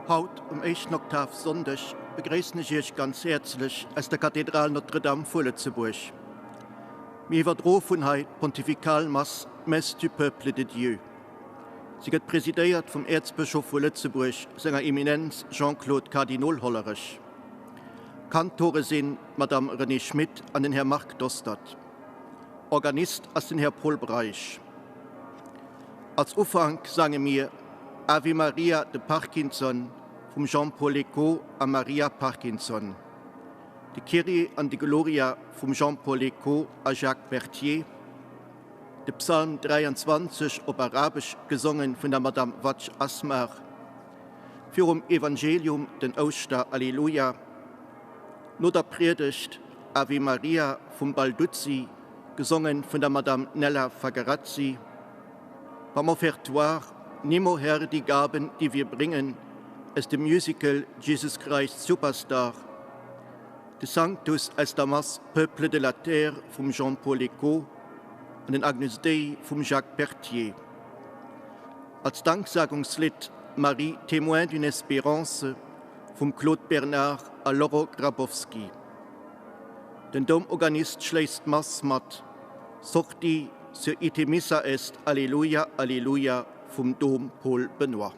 Haut um éischten Oktavsonndeg begréissen ech Iech ganz häerzlech aus der Kathedral Notre-Dame vu Lëtzebuerg. Mir iwwerdroe vun hei d'Pontifikalmass, d'Messe du peuple de Dieu. Si gëtt presidéiert vum Äerzbëschof vu Lëtzebuerg, senger Eminenz Jean-Claude Kardinol Hollerech. Kantore sinn d'Madame Renée Schmit an den Här Marc Dostert. Organist ass den Här Paul Breisch. Als Ufank sange mir Ave Maria de Parkinson vum Jean-Paul Lecot a Maria Parkinson, de Kyrie an de Gloria vum Jean-Paul Lecot a Jacques Berthier, de Psalm 23 op Arabesch gesongen vun der Madame Watsch Asmar, virum Evangelium den Ouschteralleluja, no der Priedegt Ave Maria vum Balduzzi, gesongen vun der Madame Nella Fagarazzi, beim Offertoire Nimm, o Herr, die Gaben, die wir bringen aus dem Musical Jesus Christ Superstar, de Sanctus aus der Mass Peuple de la terre vum Jean-Paul Lecot an den Agnus Dei vum Jacques Berthier. Als Danksagungslidd Marie, témoin d'une espérance vum Claude Bernard a Laurent Grabowski. Den Doumorganist schléisst d'Mass mat Sortie sur Ite Missa Est, Alleluia, Alleluia vum Dom Paul Benoy.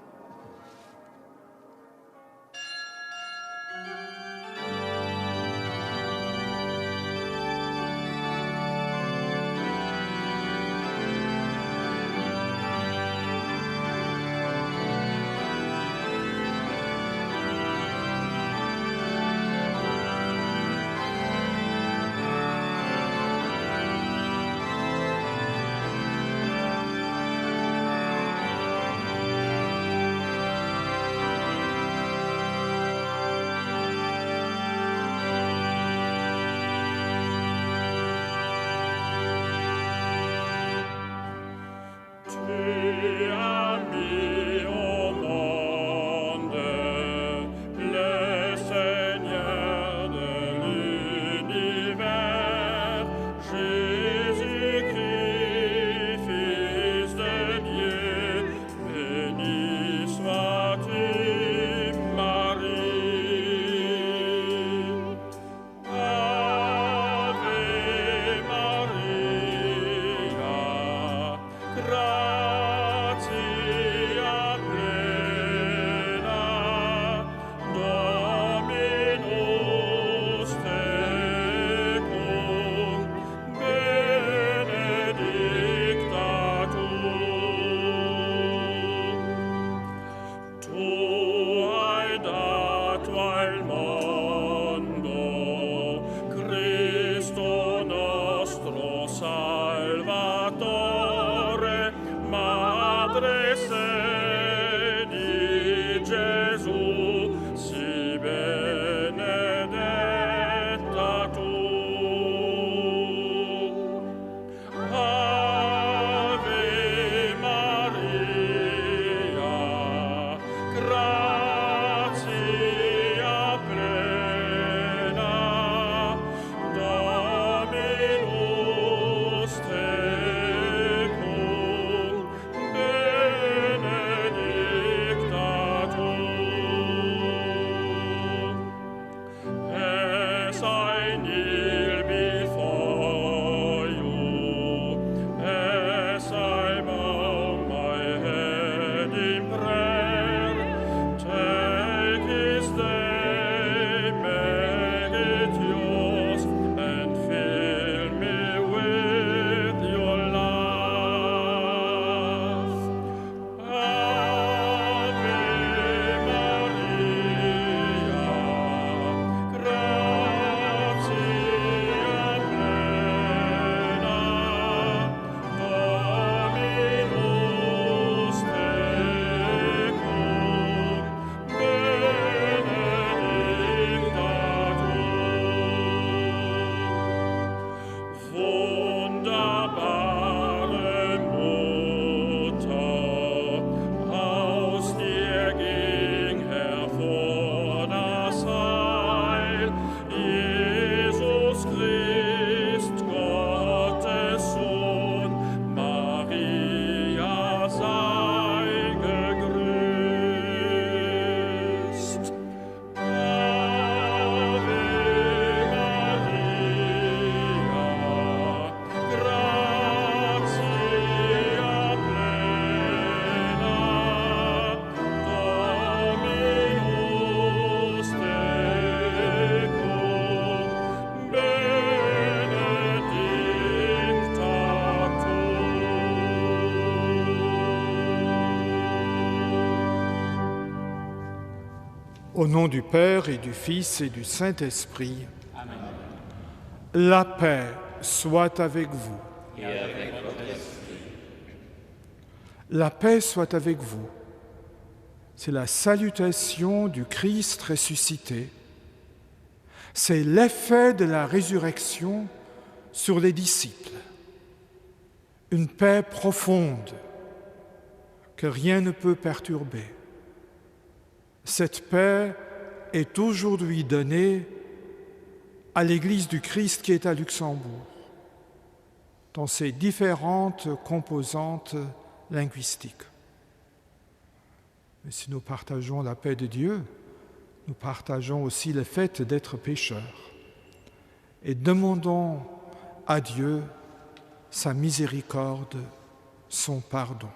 Au nom du Père et du Fils et du Saint-Esprit, Amen. La paix soit avec vous. Et avec votre esprit. La paix soit avec vous. C'est la salutation du Christ ressuscité. C'est l'effet de la résurrection sur les disciples. Une paix profonde que rien ne peut perturber. Cette paix est aujourd'hui donnée à l'Église du Christ qui est à Luxembourg, dans ses différentes composantes linguistiques. Mais si nous partageons la paix de Dieu, nous partageons aussi le fait d'être pécheurs et demandons à Dieu sa miséricorde, son pardon.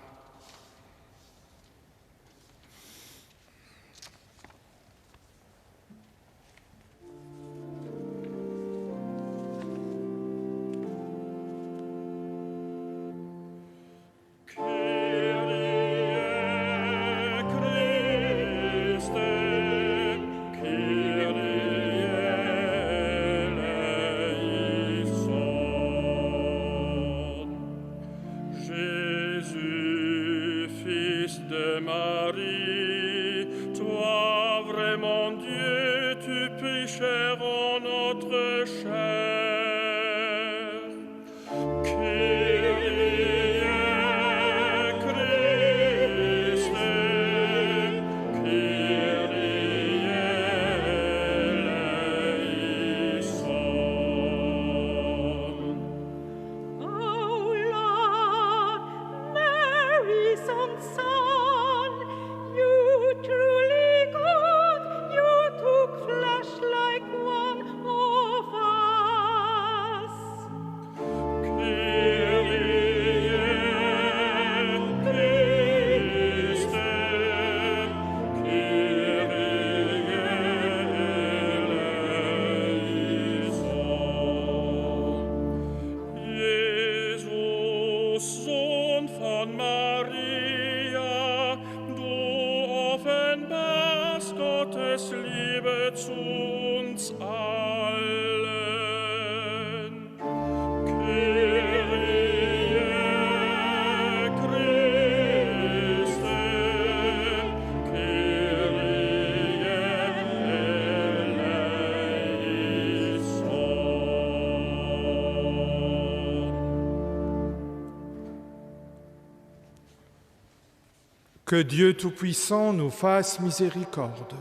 Que Dieu Tout-Puissant nous fasse miséricorde,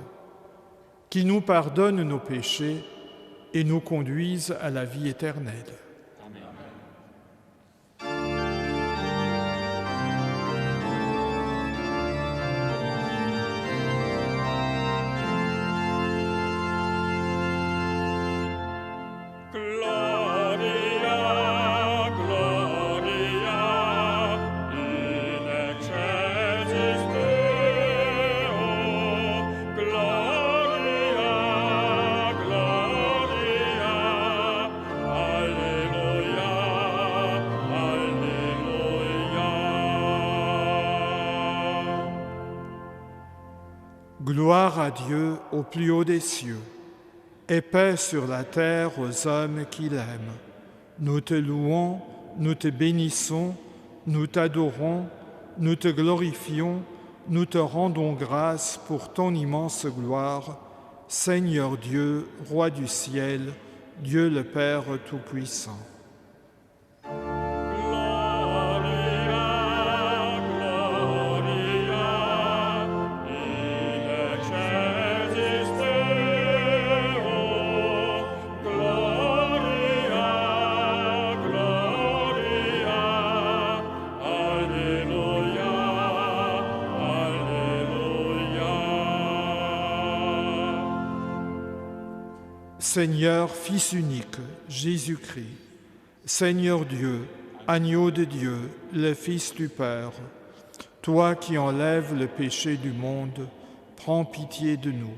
qu'il nous pardonne nos péchés et nous conduise à la vie éternelle. Gloire à Dieu au plus haut des cieux, et paix sur la terre aux hommes qu'il aime. Nous te louons, nous te bénissons, nous t'adorons, nous te glorifions, nous te rendons grâce pour ton immense gloire, Seigneur Dieu, Roi du ciel, Dieu le Père Tout-Puissant. Seigneur, Fils unique, Jésus-Christ, Seigneur Dieu, Agneau de Dieu, le Fils du Père, toi qui enlèves le péché du monde, prends pitié de nous.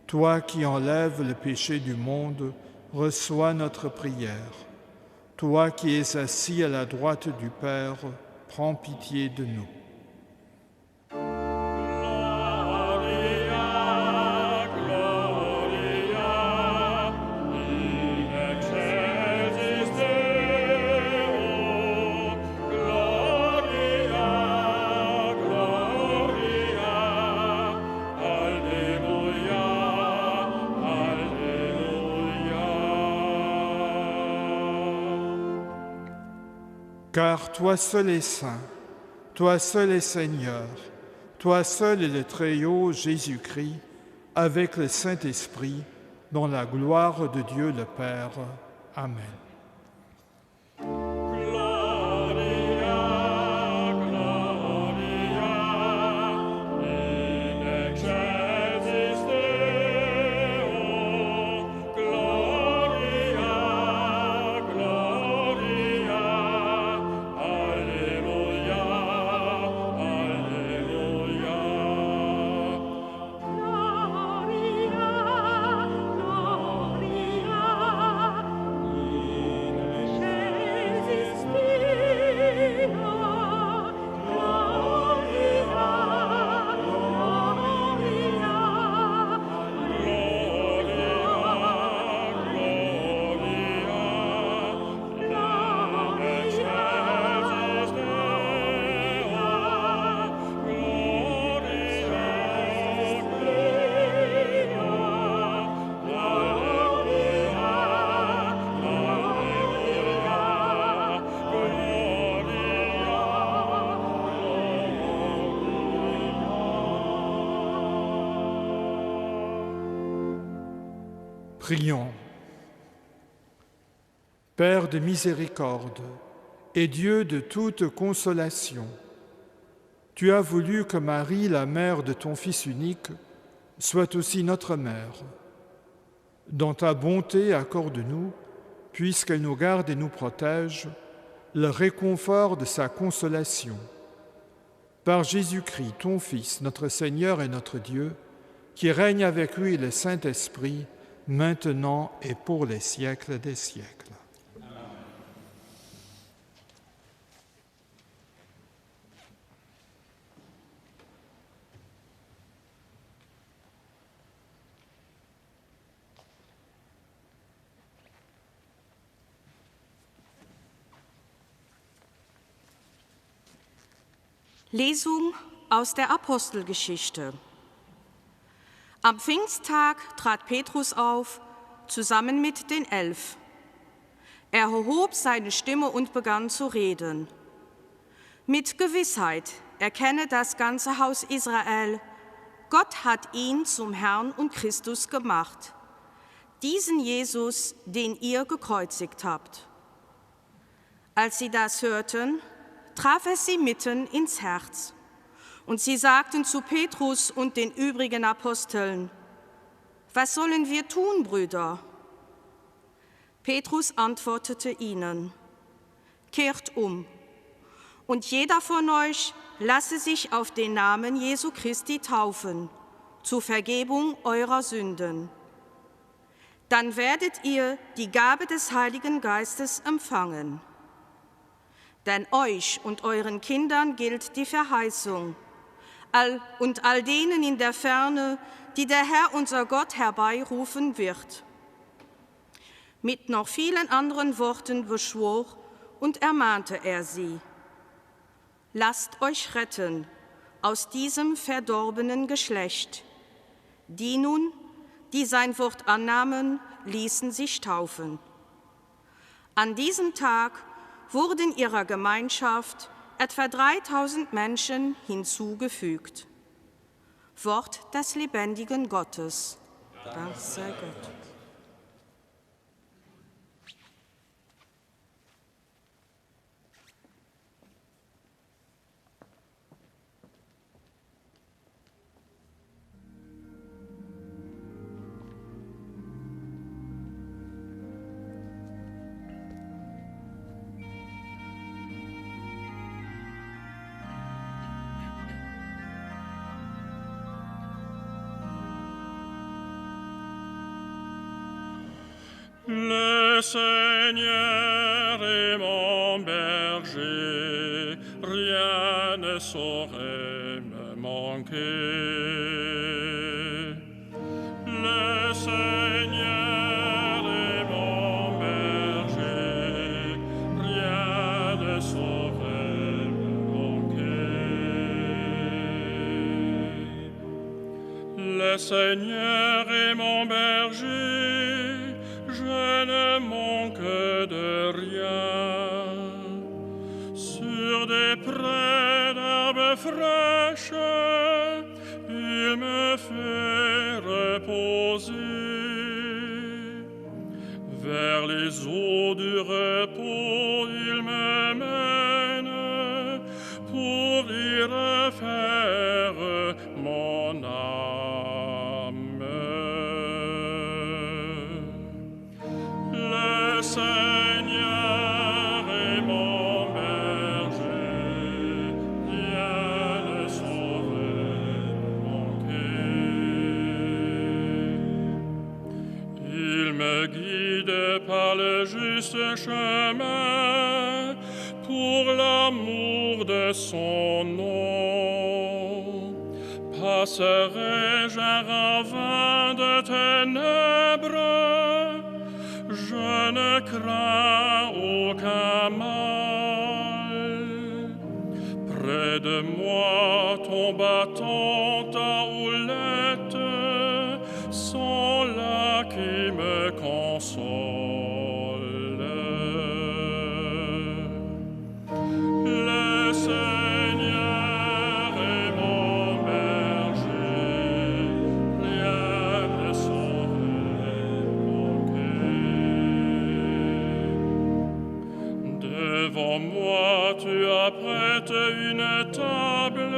Toi qui enlèves le péché du monde, reçois notre prière. Toi qui es assis à la droite du Père, prends pitié de nous. Car toi seul es saint, toi seul es Seigneur, toi seul es le Très-Haut Jésus-Christ, avec le Saint-Esprit, dans la gloire de Dieu le Père. Amen. Prions. Père de miséricorde et Dieu de toute consolation, tu as voulu que Marie, la mère de ton Fils unique, soit aussi notre mère. Dans ta bonté, accorde-nous, puisqu'elle nous garde et nous protège, le réconfort de sa consolation. Par Jésus-Christ, ton Fils, notre Seigneur et notre Dieu, qui règne avec lui le Saint-Esprit, maintenant et pour les siècles des siècles. Lesung aus der Apostelgeschichte. Am Pfingsttag trat Petrus auf, zusammen mit den Elf. Er erhob seine Stimme und begann zu reden. Mit Gewissheit erkenne das ganze Haus Israel, Gott hat ihn zum Herrn und Christus gemacht, diesen Jesus, den ihr gekreuzigt habt. Als sie das hörten, traf es sie mitten ins Herz. Und sie sagten zu Petrus und den übrigen Aposteln, Was sollen wir tun, Brüder? Petrus antwortete ihnen, Kehrt um, und jeder von euch lasse sich auf den Namen Jesu Christi taufen, zur Vergebung eurer Sünden. Dann werdet ihr die Gabe des Heiligen Geistes empfangen. Denn euch und euren Kindern gilt die Verheißung, all und all denen in der Ferne, die der Herr unser Gott herbeirufen wird. Mit noch vielen anderen Worten beschwor und ermahnte er sie. Lasst euch retten aus diesem verdorbenen Geschlecht. Die nun, die sein Wort annahmen, ließen sich taufen. An diesem Tag wurden ihrer Gemeinschaft etwa 3000 Menschen hinzugefügt. Wort des lebendigen Gottes. Dank sei Gott. Le Seigneur est mon berger, rien ne saurait me manquer. Le Seigneur est mon berger, rien ne saurait me manquer. Le Seigneur est mon berger, je ne manque de rien. près d'herbes fraîches, il me fait reposer. Vers les eaux du repos, il me mène pour y refaire mon âme. Le Seigneur est mon berger, rien ne saurait manquer. Il me guide par le juste chemin pour l'amour de son nom. Passerai-je un ravin de ténèbres, je ne crains aucun mal. Près de moi, ton bâton, ta houlette sont là qui me consolent. Le Seigneur est mon berger, rien ne saurait manquer. Devant moi tu apprêtes une table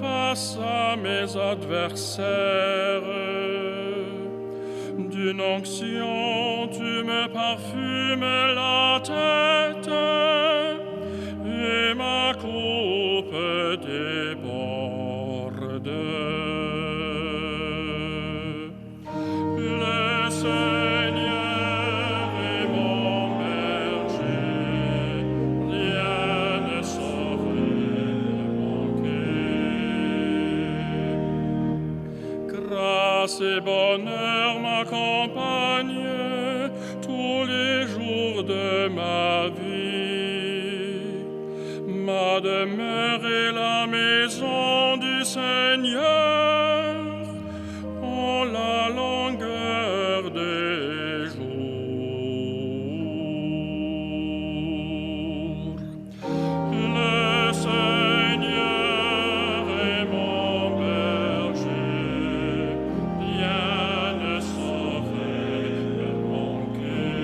face à mes adversaires. D'une onction tu me parfumes la tête et ma coupe déborde. Le Seigneur est mon berger, rien ne saurait manquer. Grâce et bonheur m'accompagnent tous les jours de ma vie. Ma demeure est la maison du Seigneur en la longueur des jours. Le Seigneur est mon berger, rien ne saurait me manquer.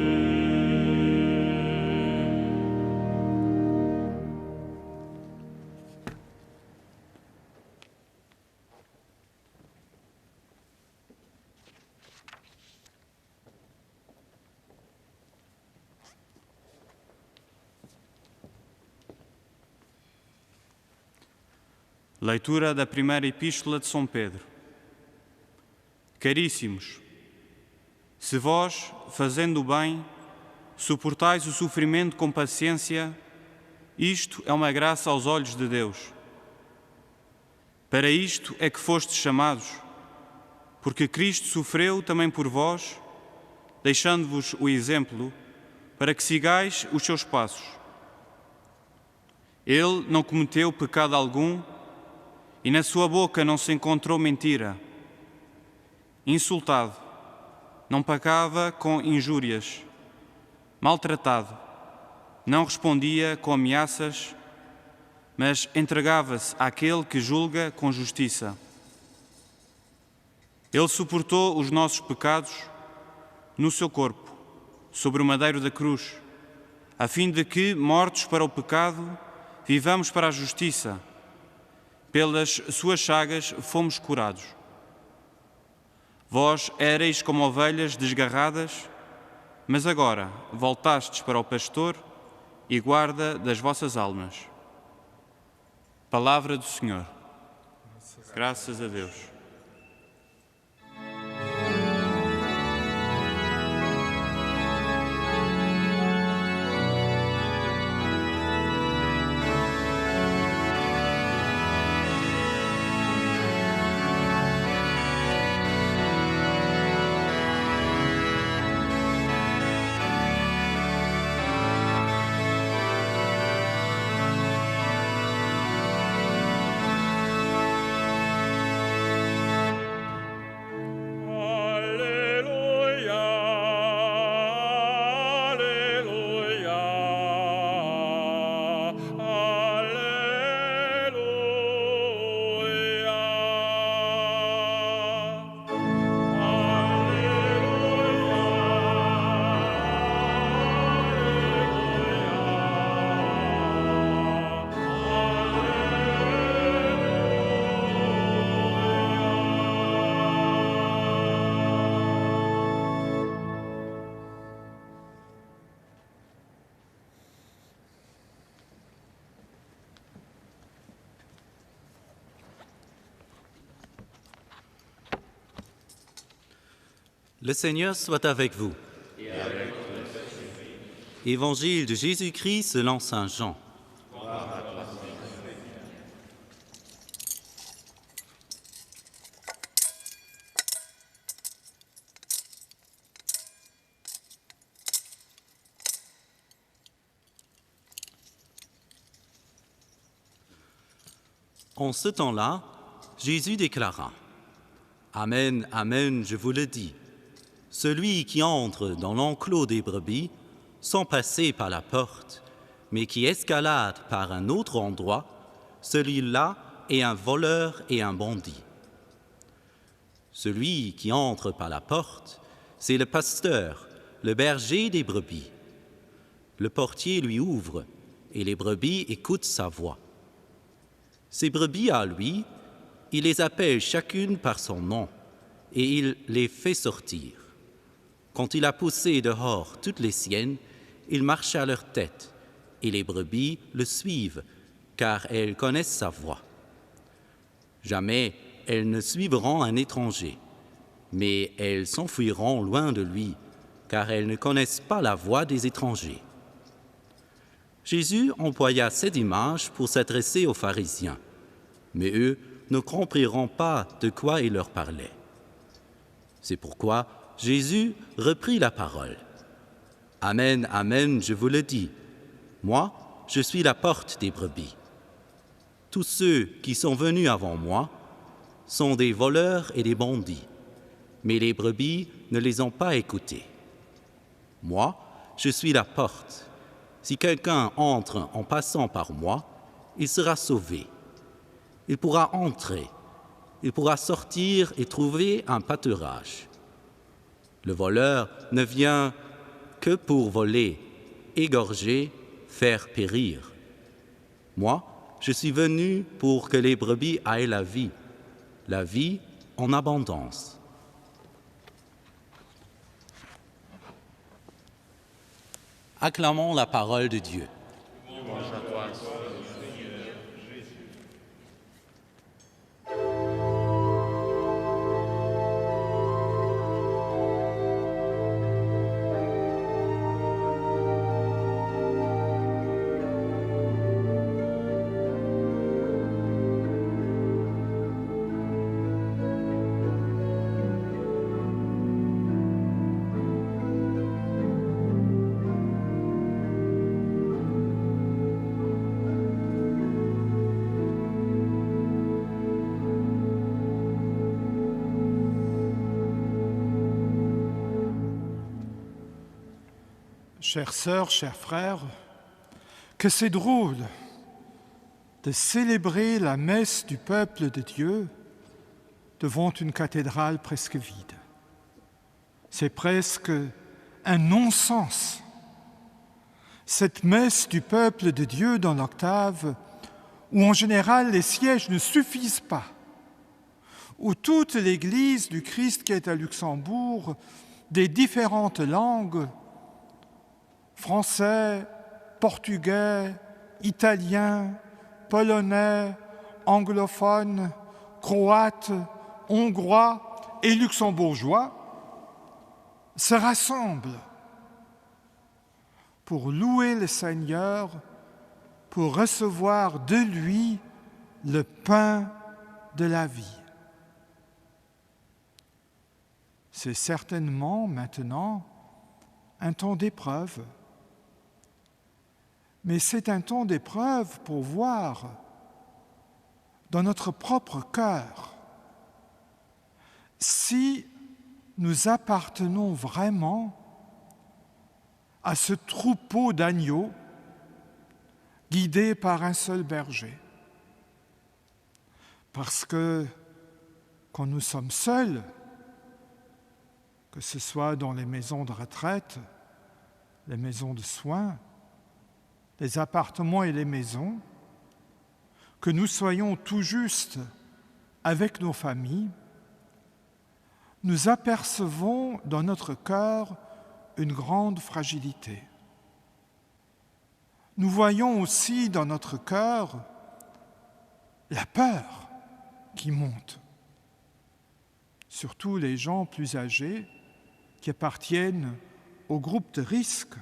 Leitura da primeira Epístola de São Pedro. Caríssimos, se vós, fazendo o bem, suportais o sofrimento com paciência, isto é uma graça aos olhos de Deus. Para isto é que fostes chamados, porque Cristo sofreu também por vós, deixando-vos o exemplo, para que sigais os seus passos. Ele não cometeu pecado algum e na sua boca não se encontrou mentira. Insultado, não pagava com injúrias. Maltratado, não respondia com ameaças, mas entregava-se àquele que julga com justiça. Ele suportou os nossos pecados no seu corpo, sobre o madeiro da cruz, a fim de que, mortos para o pecado, vivamos para a justiça. Pelas suas chagas fomos curados. Vós éreis como ovelhas desgarradas, mas agora voltastes para o pastor e guarda das vossas almas. Palavra do Senhor. Graças a Deus. Le Seigneur soit avec vous. Et avec votre esprit. Évangile de Jésus-Christ selon saint Jean. En ce temps-là, Jésus déclara: Amen, amen, je vous le dis. Celui qui entre dans l'enclos des brebis sans passer par la porte, mais qui escalade par un autre endroit, celui-là est un voleur et un bandit. Celui qui entre par la porte, c'est le pasteur, le berger des brebis. Le portier lui ouvre et les brebis écoutent sa voix. Ses brebis à lui, il les appelle chacune par son nom et il les fait sortir. Quand il a poussé dehors toutes les siennes, il marche à leur tête et les brebis le suivent, car elles connaissent sa voix. Jamais elles ne suivront un étranger, mais elles s'enfuiront loin de lui, car elles ne connaissent pas la voix des étrangers. Jésus employa cette image pour s'adresser aux pharisiens, mais eux ne compriront pas de quoi il leur parlait. C'est pourquoi Jésus reprit la parole. Amen, amen, je vous le dis. Moi, je suis la porte des brebis. Tous ceux qui sont venus avant moi sont des voleurs et des bandits, mais les brebis ne les ont pas écoutés. Moi, je suis la porte. Si quelqu'un entre en passant par moi, il sera sauvé. Il pourra entrer, il pourra sortir et trouver un pâturage. Le voleur ne vient que pour voler, égorger, faire périr. Moi, je suis venu pour que les brebis aient la vie, la vie en abondance. Acclamons la parole de Dieu. Chères sœurs, chers frères, que c'est drôle de célébrer la messe du peuple de Dieu devant une cathédrale presque vide. C'est presque un non-sens. Cette messe du peuple de Dieu dans l'octave, où en général les sièges ne suffisent pas, où toute l'Église du Christ qui est à Luxembourg, des différentes langues, français, portugais, italien, polonais, anglophone, croate, hongrois et luxembourgeois se rassemblent pour louer le Seigneur, pour recevoir de lui le pain de la vie. C'est certainement maintenant un temps d'épreuve, mais c'est un temps d'épreuve pour voir dans notre propre cœur si nous appartenons vraiment à ce troupeau d'agneaux guidés par un seul berger. Parce que quand nous sommes seuls, que ce soit dans les maisons de retraite, les maisons de soins, les appartements et les maisons, que nous soyons tout juste avec nos familles, nous apercevons dans notre cœur une grande fragilité. Nous voyons aussi dans notre cœur la peur qui monte. Surtout les gens plus âgés. qui appartiennent au groupe de risque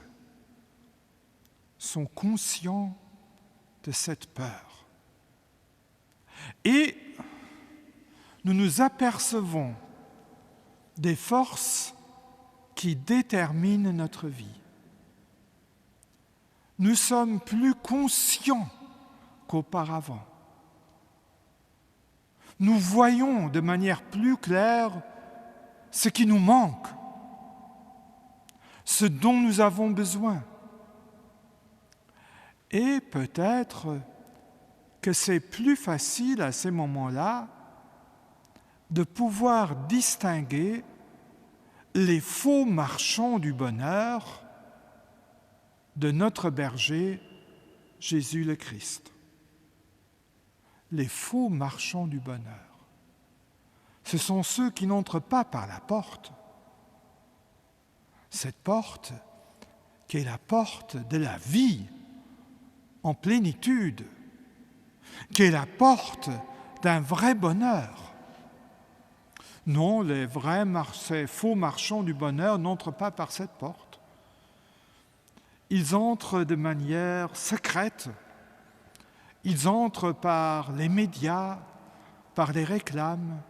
sont conscients de cette peur. Et nous nous apercevons des forces qui déterminent notre vie. Nous sommes plus conscients qu'auparavant. Nous voyons de manière plus claire ce qui nous manque, ce dont nous avons besoin. Et peut-être que c'est plus facile à ces moments-là de pouvoir distinguer les faux marchands du bonheur de notre berger Jésus le Christ. Les faux marchands du bonheur, ce sont ceux qui n'entrent pas par la porte. Cette porte qui est la porte de la vie en plénitude, qui est la porte d'un vrai bonheur. Non, les vrais ces faux marchands du bonheur n'entrent pas par cette porte. Ils entrent de manière secrète. Ils entrent par les médias, par les réclames,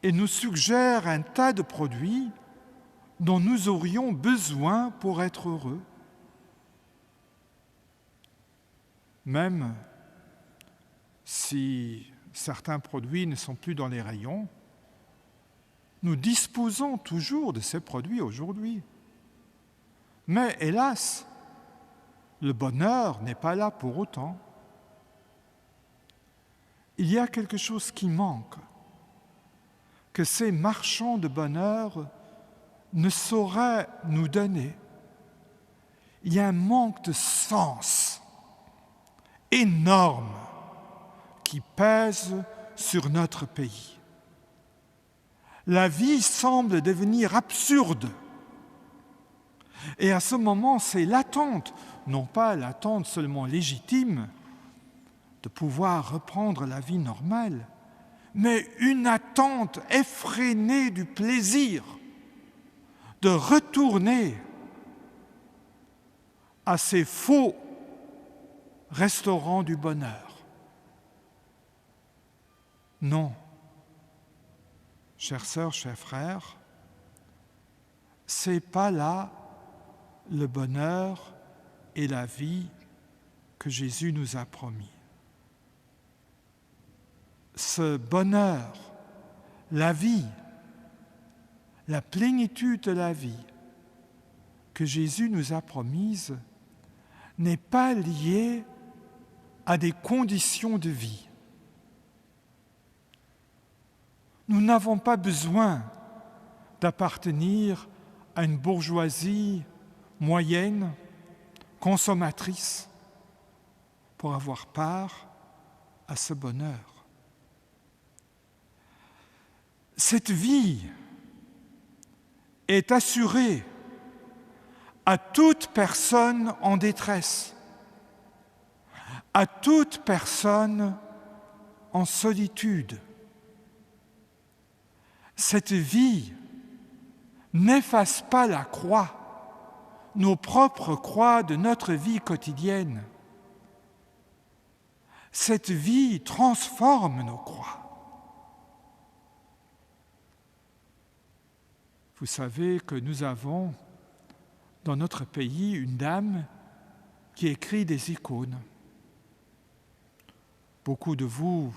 et nous suggèrent un tas de produits dont nous aurions besoin pour être heureux. Même si certains produits ne sont plus dans les rayons, nous disposons toujours de ces produits aujourd'hui. Mais hélas, le bonheur n'est pas là pour autant. Il y a quelque chose qui manque, que ces marchands de bonheur ne sauraient nous donner. Il y a un manque de sens énorme qui pèse sur notre pays. La vie semble devenir absurde. Et à ce moment, c'est l'attente, non pas l'attente seulement légitime de pouvoir reprendre la vie normale, mais une attente effrénée du plaisir de retourner à ces faux restaurants du bonheur. Non, chères sœurs, chers frères, c'est pas là le bonheur et la vie que Jésus nous a promis. Ce bonheur, la vie, la plénitude de la vie que Jésus nous a promise n'est pas liée à des conditions de vie. Nous n'avons pas besoin d'appartenir à une bourgeoisie moyenne, consommatrice, pour avoir part à ce bonheur. Cette vie est assurée à toute personne en détresse, à toute personne en solitude. Cette vie n'efface pas la croix, nos propres croix de notre vie quotidienne. Cette vie transforme nos croix. Vous savez que nous avons dans notre pays une dame qui écrit des icônes. Beaucoup de vous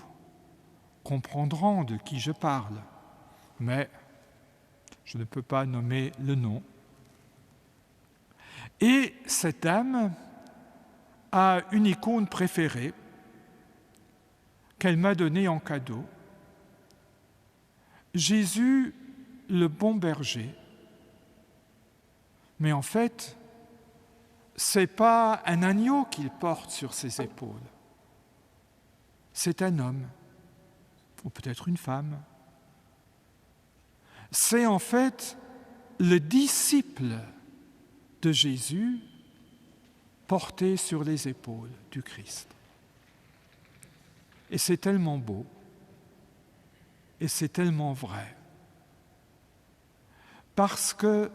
comprendront de qui je parle, mais je ne peux pas nommer le nom. Et cette dame a une icône préférée qu'elle m'a donnée en cadeau. Jésus le bon berger. Mais en fait, ce n'est pas un agneau qu'il porte sur ses épaules. C'est un homme, ou peut-être une femme. C'est en fait le disciple de Jésus porté sur les épaules du Christ. Et c'est tellement beau, et c'est tellement vrai. Parce que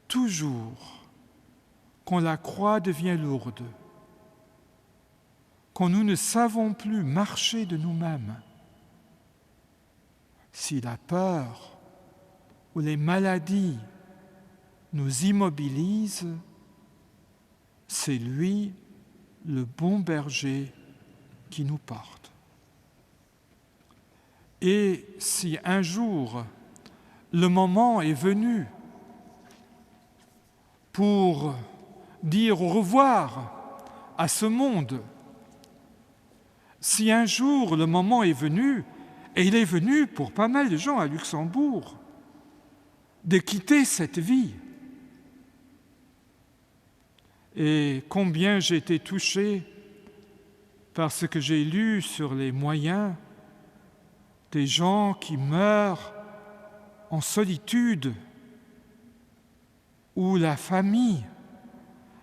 toujours, quand la croix devient lourde, quand nous ne savons plus marcher de nous-mêmes, si la peur ou les maladies nous immobilisent, c'est lui, le bon berger, qui nous porte. Et si un jour le moment est venu pour dire au revoir à ce monde, si un jour le moment est venu, et il est venu pour pas mal de gens à Luxembourg, de quitter cette vie. Et combien j'ai été touché par ce que j'ai lu sur les moyens des gens qui meurent en solitude, où la famille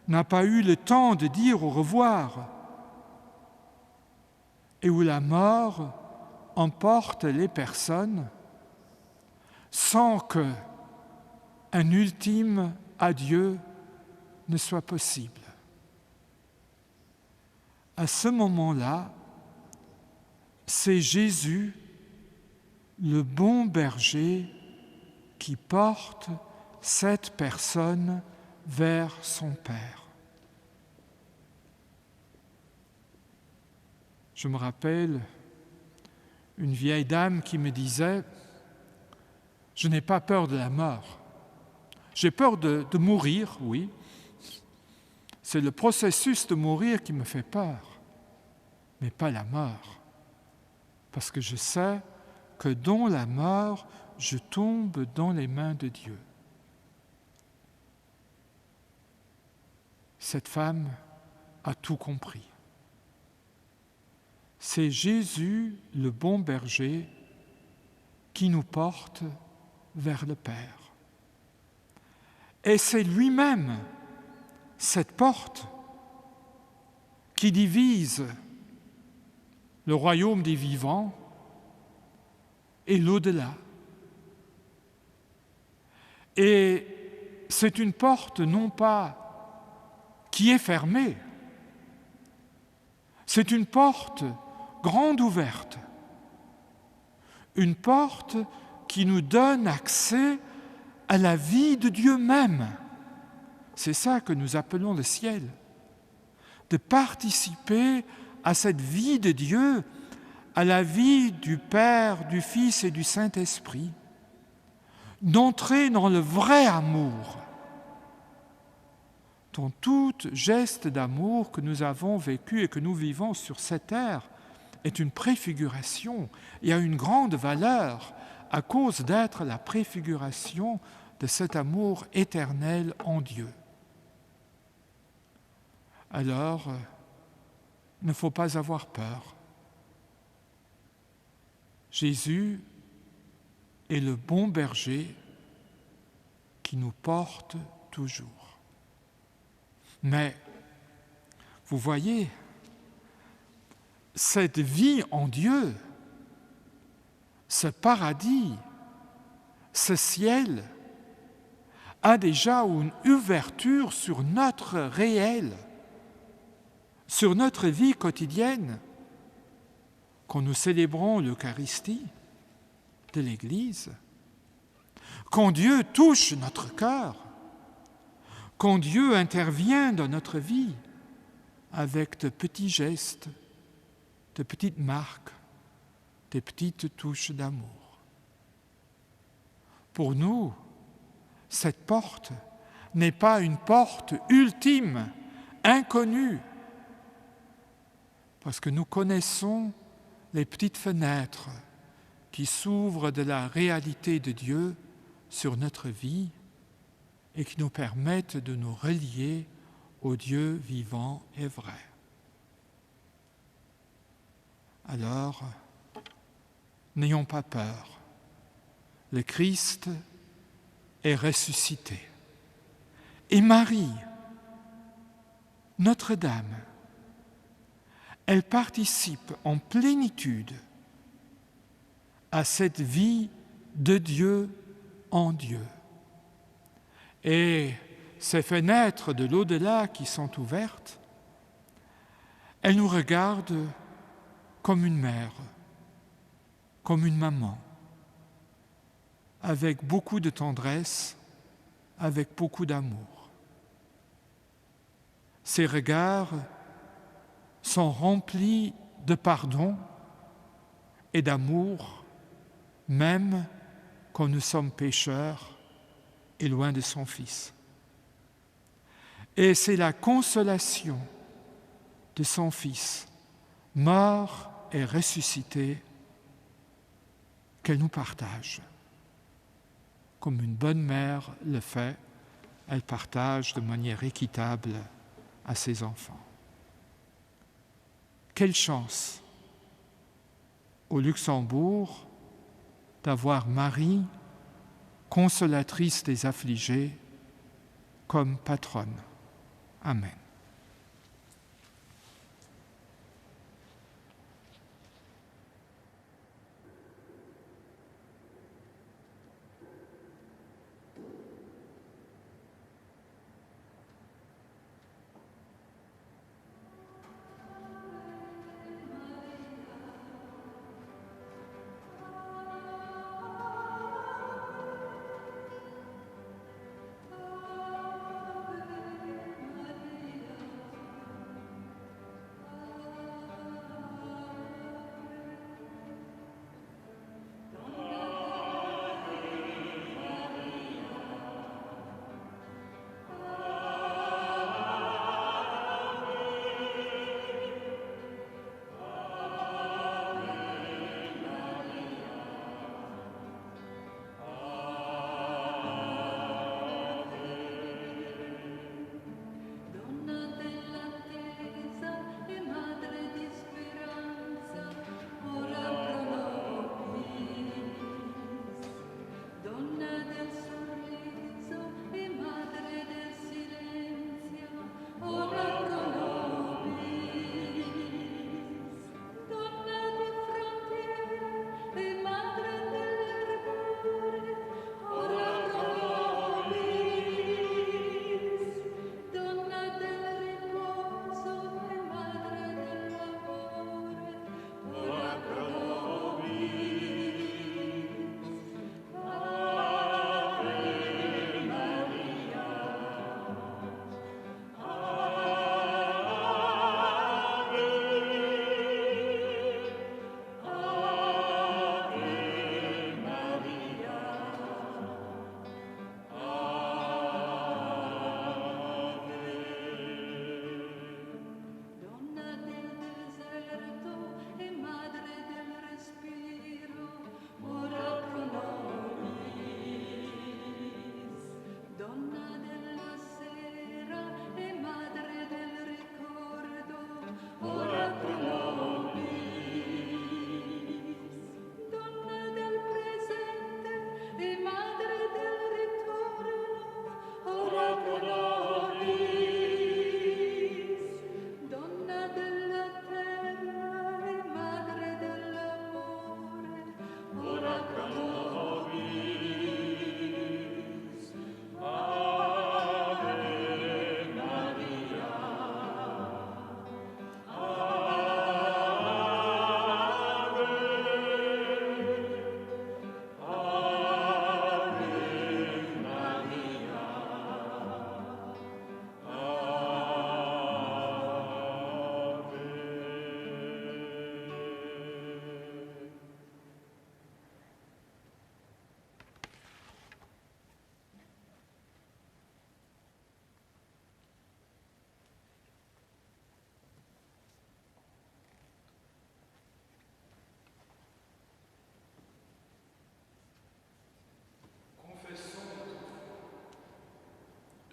n'a pas eu le temps de dire au revoir et où la mort emporte les personnes sans que un ultime adieu ne soit possible. À ce moment-là, c'est Jésus, le bon berger, qui porte cette personne vers son Père. Je me rappelle une vieille dame qui me disait: Je n'ai pas peur de la mort. J'ai peur de, de mourir, oui. C'est le processus de mourir qui me fait peur, mais pas la mort. Parce que je sais que dans la mort, je tombe dans les mains de Dieu. Cette femme a tout compris. C'est Jésus, le bon berger, qui nous porte vers le Père. Et c'est lui-même, cette porte, qui divise le royaume des vivants et l'au-delà. Et c'est une porte non pas qui est fermée, c'est une porte grande ouverte, une porte qui nous donne accès à la vie de Dieu même. C'est ça que nous appelons le ciel, de participer à cette vie de Dieu, à la vie du Père, du Fils et du Saint-Esprit, d'entrer dans le vrai amour, dans tout geste d'amour que nous avons vécu et que nous vivons sur cette terre est une préfiguration et a une grande valeur à cause d'être la préfiguration de cet amour éternel en Dieu. Alors, il ne faut pas avoir peur. Jésus est le bon berger qui nous porte toujours. Mais, vous voyez, cette vie en Dieu, ce paradis, ce ciel, a déjà une ouverture sur notre réel, sur notre vie quotidienne, quand nous célébrons l'Eucharistie de l'Église, quand Dieu touche notre cœur, quand Dieu intervient dans notre vie avec de petits gestes, de petites marques, des petites touches d'amour. Pour nous, cette porte n'est pas une porte ultime, inconnue, parce que nous connaissons les petites fenêtres qui s'ouvrent de la réalité de Dieu sur notre vie et qui nous permettent de nous relier au Dieu vivant et vrai. Alors, n'ayons pas peur. Le Christ est ressuscité. Et Marie, Notre-Dame, elle participe en plénitude à cette vie de Dieu en Dieu. Et ces fenêtres de l'au-delà qui sont ouvertes, elles nous regardent comme une mère, comme une maman, avec beaucoup de tendresse, avec beaucoup d'amour. Ces regards sont remplis de pardon et d'amour, même quand nous sommes pécheurs et loin de son Fils. Et c'est la consolation de son Fils, mort et ressuscité, qu'elle nous partage. Comme une bonne mère le fait, elle partage de manière équitable à ses enfants. Quelle chance au Luxembourg d'avoir Marie, consolatrice des affligés, comme patronne. Amen.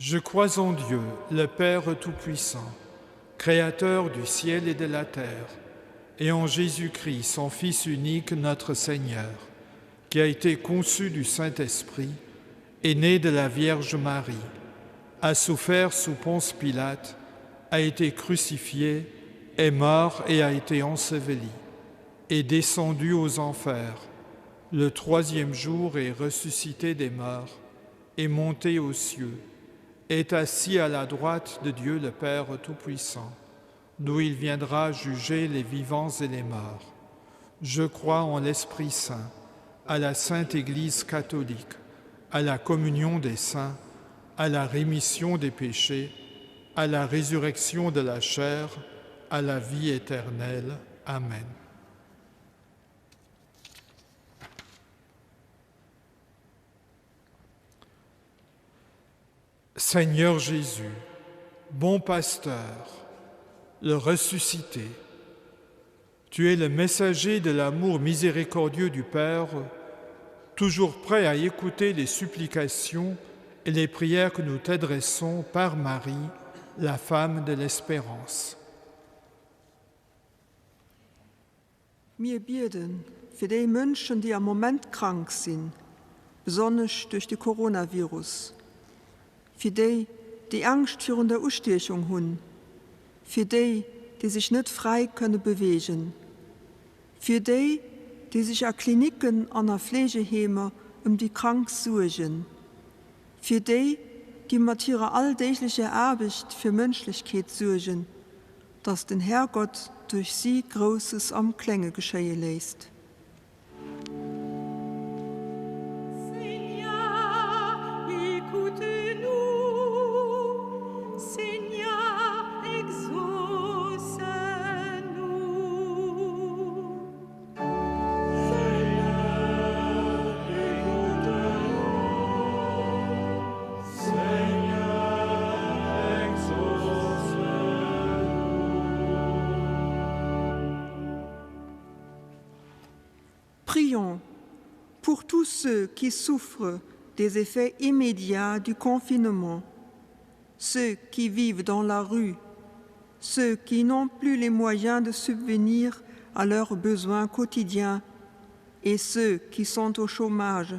Je crois en Dieu, le Père Tout-Puissant, Créateur du ciel et de la terre, et en Jésus-Christ, son Fils unique, notre Seigneur, qui a été conçu du Saint-Esprit et né de la Vierge Marie, a souffert sous Ponce Pilate, a été crucifié, est mort et a été enseveli, est descendu aux enfers. Le troisième jour est ressuscité des morts, est monté aux cieux, est assis à la droite de Dieu le Père Tout-Puissant, d'où il viendra juger les vivants et les morts. Je crois en l'Esprit Saint, à la Sainte Église catholique, à la communion des saints, à la rémission des péchés, à la résurrection de la chair, à la vie éternelle. Amen. Seigneur Jésus, bon pasteur, le ressuscité, tu es le messager de l'amour miséricordieux du Père, toujours prêt à écouter les supplications et les prières que nous t'adressons par Marie, la femme de l'espérance. Mir bieden fir déi Mënschen, déi am Moment krank sinn, besonnesch duerch de Coronavirus, fir déi, déi Angscht virun der Ustiechung hunn, fir déi, déi sech net fräi kënne beweegen, fir déi, déi sech a Klinicken an a Fleegeheemer ëm déi Krank suergen, fir déi, déi mat hirer alldeeglecher Aarbecht fir Mënschlechkeet suergen, dass den Herrgott duerch si Grousses am Klenge geschéie léisst. Seigneur, écoute-nous. Seigneur, exauce-nous. Seigneur, écoute-nous. Seigneur, exauce-nous. Prions pour tous ceux qui souffrent des effets immédiats du confinement, ceux qui vivent dans la rue, ceux qui n'ont plus les moyens de subvenir à leurs besoins quotidiens et ceux qui sont au chômage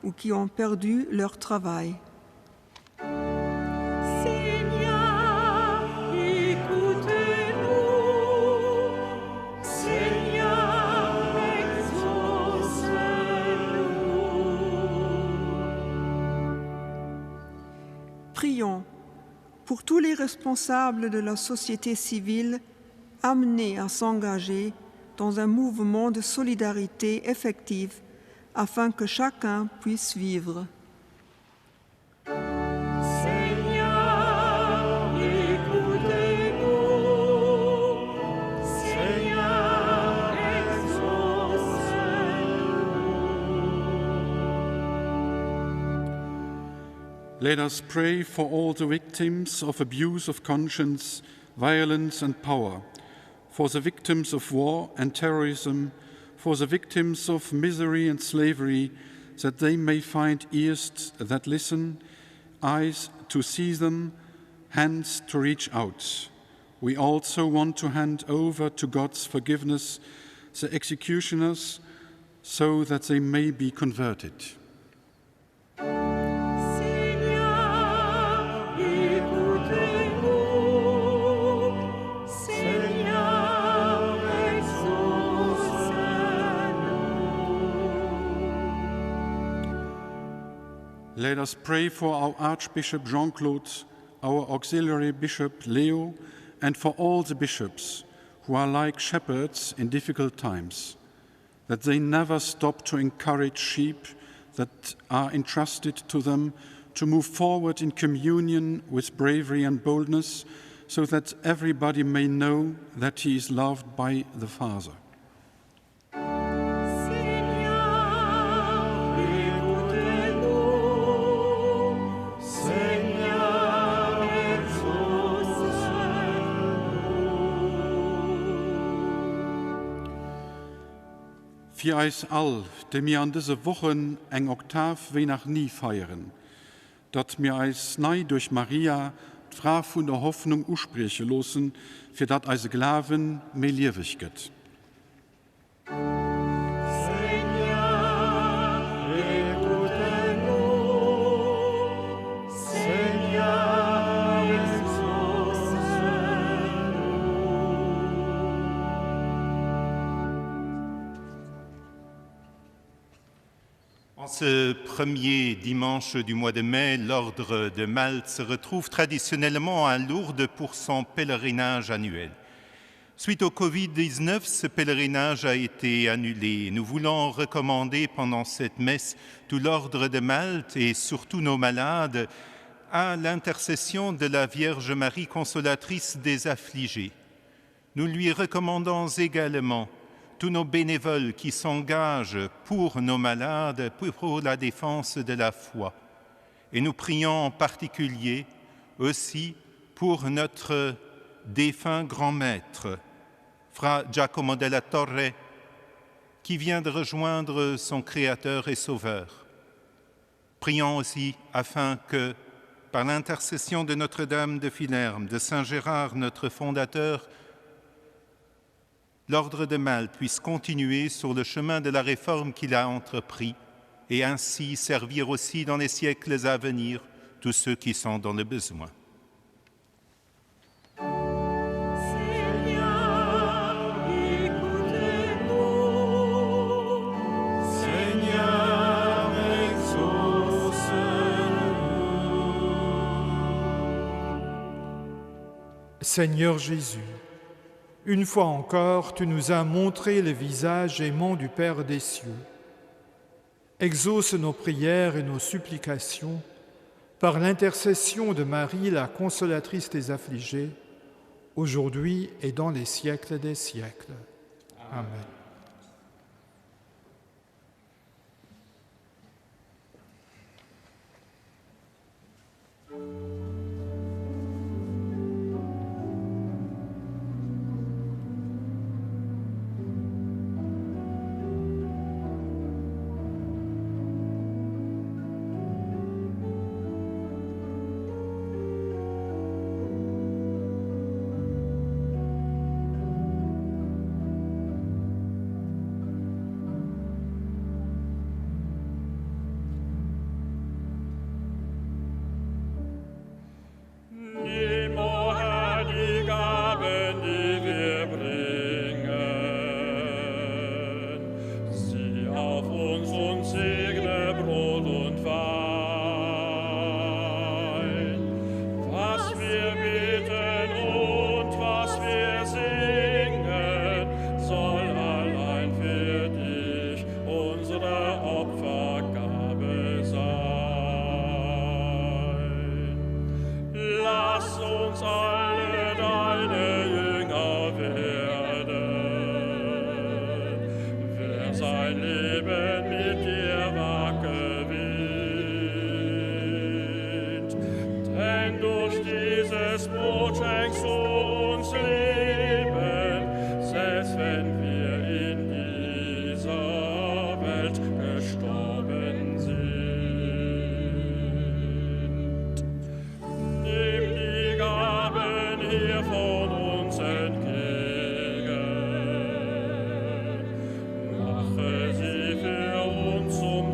ou qui ont perdu leur travail. Seigneur, écoute-nous. Seigneur, exauce-nous. Prions pour tous les responsables de la société civile amenés à s'engager dans un mouvement de solidarité effective afin que chacun puisse vivre. Seigneur, écoute-nous. Seigneur, exauce-nous. Let us pray for all the victims of abuse of conscience, violence and power, for the victims of war and terrorism, for the victims of misery and slavery, that they may find ears that listen, eyes to see them, hands to reach out. We also want to hand over to God's forgiveness the executioners so that they may be converted. Seigneur, écoute-nous. Seigneur, exauce-nous. Let us pray for our Archbishop Jean-Claude, our auxiliary bishop Leo, and for all the bishops who are like shepherds in difficult times, that they never stop to encourage sheep that are entrusted to them to move forward in communion with bravery and boldness, so that everybody may know that he is loved by the Father. Seigneur, écoute-nous. Seigneur, exauce-nous. Fir eis all, déi mir an dëse Wochen eng Oktav wéi nach ni feieren, datt mir eis nei duerch Maria, d'Fra vun der Hoffnung, usprieche loossen, fir datt eise Glawe méi lieweg gëtt. Seigneur, écoute-nous. Seigneur, exauce-nous. ce premier dimanche du mois de mai, l'ordre de Malte se retrouve traditionnellement à Lourdes pour son pèlerinage annuel. Suite au Covid-19, ce pèlerinage a été annulé. Nous voulons recommander pendant cette messe tout l'ordre de Malte et surtout nos malades à l'intercession de la Vierge Marie consolatrice des affligés. Nous lui recommandons également tous nos bénévoles qui s'engagent pour nos malades, pour la défense de la foi. Et nous prions en particulier aussi pour notre défunt grand maître, Fra Giacomo della Torre, qui vient de rejoindre son Créateur et Sauveur. Prions aussi afin que, par l'intercession de Notre-Dame de Filerme, de Saint Gérard, notre fondateur, l'ordre de Malte puisse continuer sur le chemin de la réforme qu'il a entrepris et ainsi servir aussi dans les siècles à venir tous ceux qui sont dans le besoin. Seigneur Jésus, une fois encore, tu nous as montré le visage aimant du Père des cieux. Exauce nos prières et nos supplications par l'intercession de Marie, la consolatrice des affligés, aujourd'hui et dans les siècles des siècles. Amen.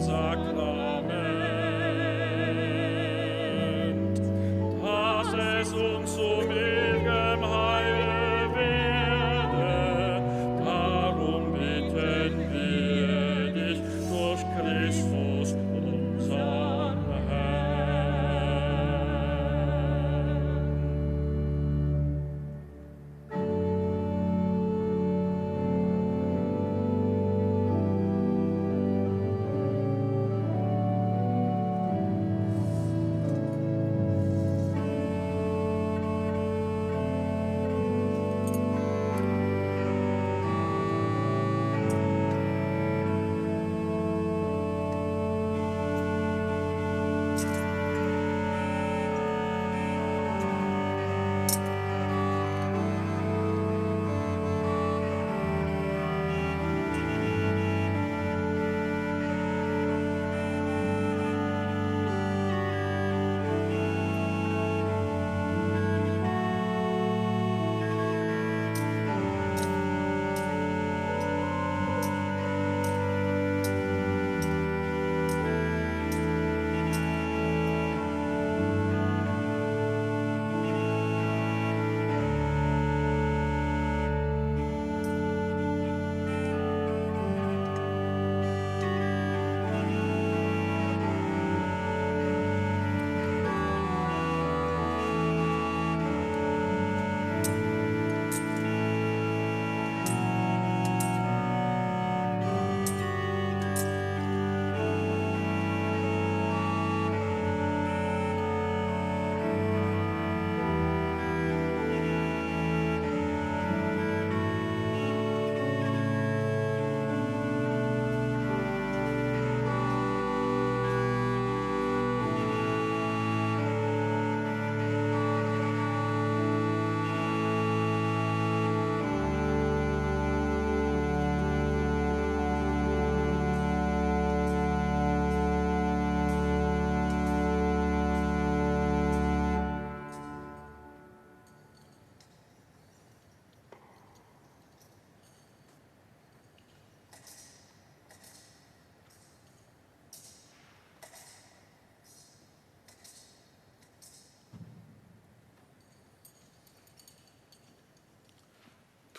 Sakrament, dass es uns so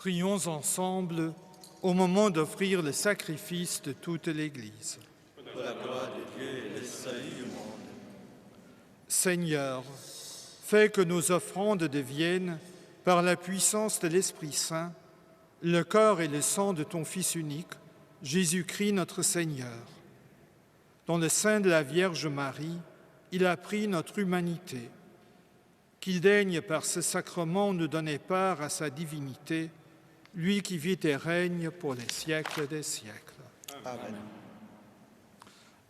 Prions ensemble au moment d'offrir le sacrifice de toute l'Église. Pour la gloire de Dieu et le salut du monde. Seigneur, fais que nos offrandes deviennent, par la puissance de l'Esprit Saint, le corps et le sang de ton Fils unique, Jésus-Christ notre Seigneur. Dans le sein de la Vierge Marie, il a pris notre humanité. Qu'il daigne par ce sacrement nous donner part à sa divinité, lui qui vit et règne pour les siècles des siècles. Amen.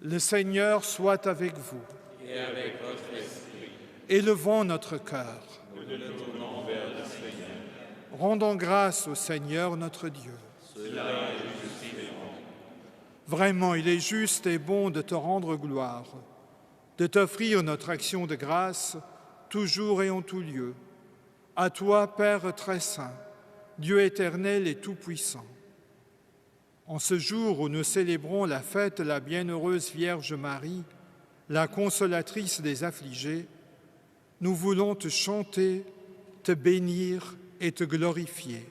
Le Seigneur soit avec vous. Et avec votre esprit. Élevons notre cœur. Nous le tournons vers le Seigneur. Rendons grâce au Seigneur notre Dieu. Cela est juste et bon. Vraiment, il est juste et bon de te rendre gloire, de t'offrir notre action de grâce, toujours et en tout lieu. À toi, Père très saint, Dieu éternel et tout-puissant. En ce jour où nous célébrons la fête de la bienheureuse Vierge Marie, la consolatrice des affligés, nous voulons te chanter, te bénir et te glorifier.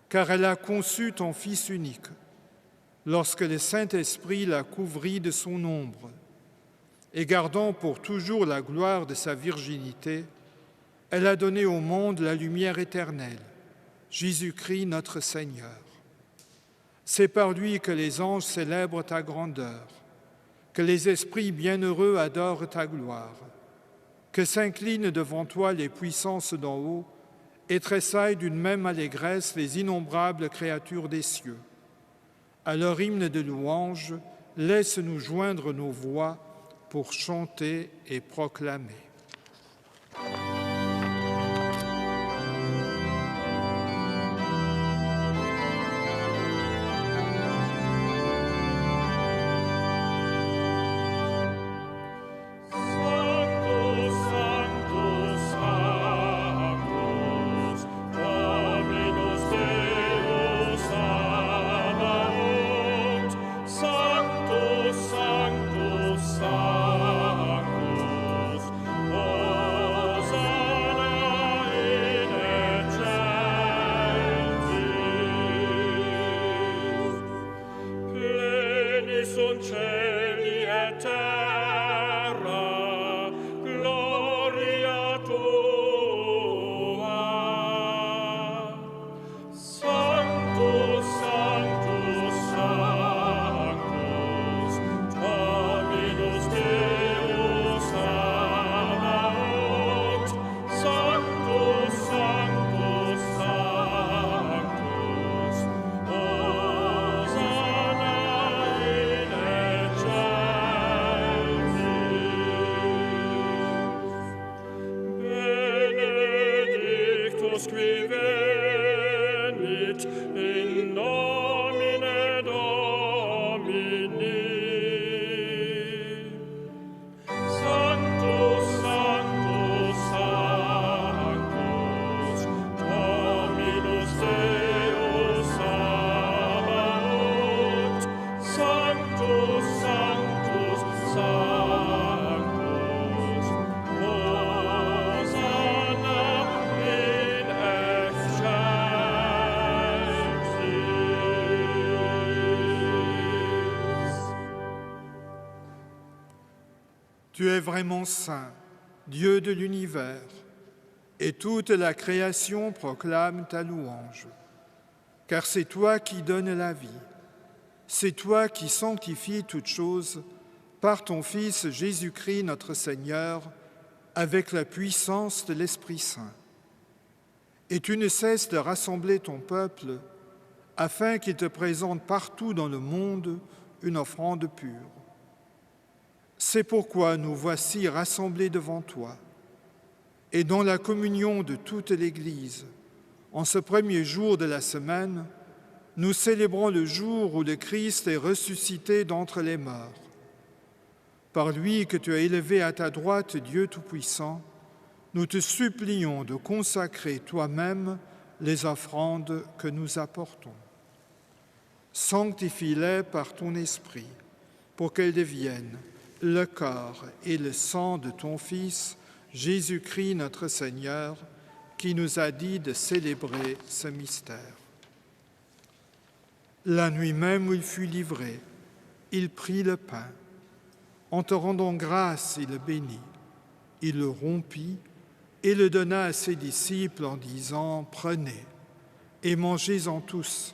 Car elle a conçu ton Fils unique, lorsque le Saint-Esprit la couvrit de son ombre, et gardant pour toujours la gloire de sa virginité, elle a donné au monde la lumière éternelle, Jésus-Christ notre Seigneur. C'est par lui que les anges célèbrent ta grandeur, que les esprits bienheureux adorent ta gloire, que s'inclinent devant toi les puissances d'en haut et tressaillent d'une même allégresse les innombrables créatures des cieux. À leur hymne de louange, laisse-nous joindre nos voix pour chanter et proclamer. Tu es vraiment saint, Dieu de l'univers, et toute la création proclame ta louange. Car c'est toi qui donnes la vie, c'est toi qui sanctifies toutes choses par ton Fils Jésus-Christ notre Seigneur, avec la puissance de l'Esprit Saint. Et tu ne cesses de rassembler ton peuple afin qu'il te présente partout dans le monde une offrande pure. C'est pourquoi nous voici rassemblés devant toi, et dans la communion de toute l'Église, en ce premier jour de la semaine, nous célébrons le jour où le Christ est ressuscité d'entre les morts. Par lui que tu as élevé à ta droite, Dieu Tout-Puissant, nous te supplions de consacrer toi-même les offrandes que nous apportons. Sanctifie-les par ton esprit, pour qu'elles deviennent le corps et le sang de ton Fils, Jésus-Christ notre Seigneur, qui nous a dit de célébrer ce mystère. La nuit même où il fut livré, il prit le pain. En te rendant grâce, il le bénit. Il le rompit et le donna à ses disciples en disant, Prenez et mangez-en tous.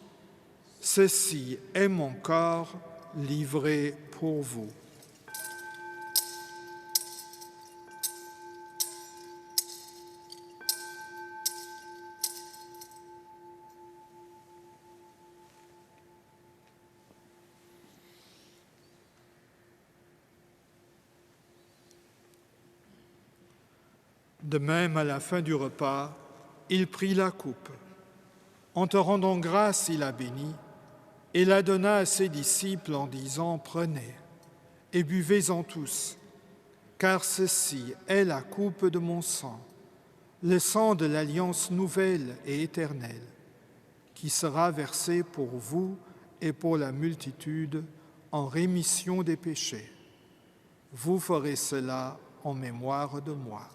Ceci est mon corps livré pour vous. De même, à la fin du repas, il prit la coupe. En te rendant grâce, il la bénit et la donna à ses disciples en disant, Prenez et buvez-en tous, car ceci est la coupe de mon sang, le sang de l'alliance nouvelle et éternelle, qui sera versé pour vous et pour la multitude en rémission des péchés. Vous ferez cela en mémoire de moi.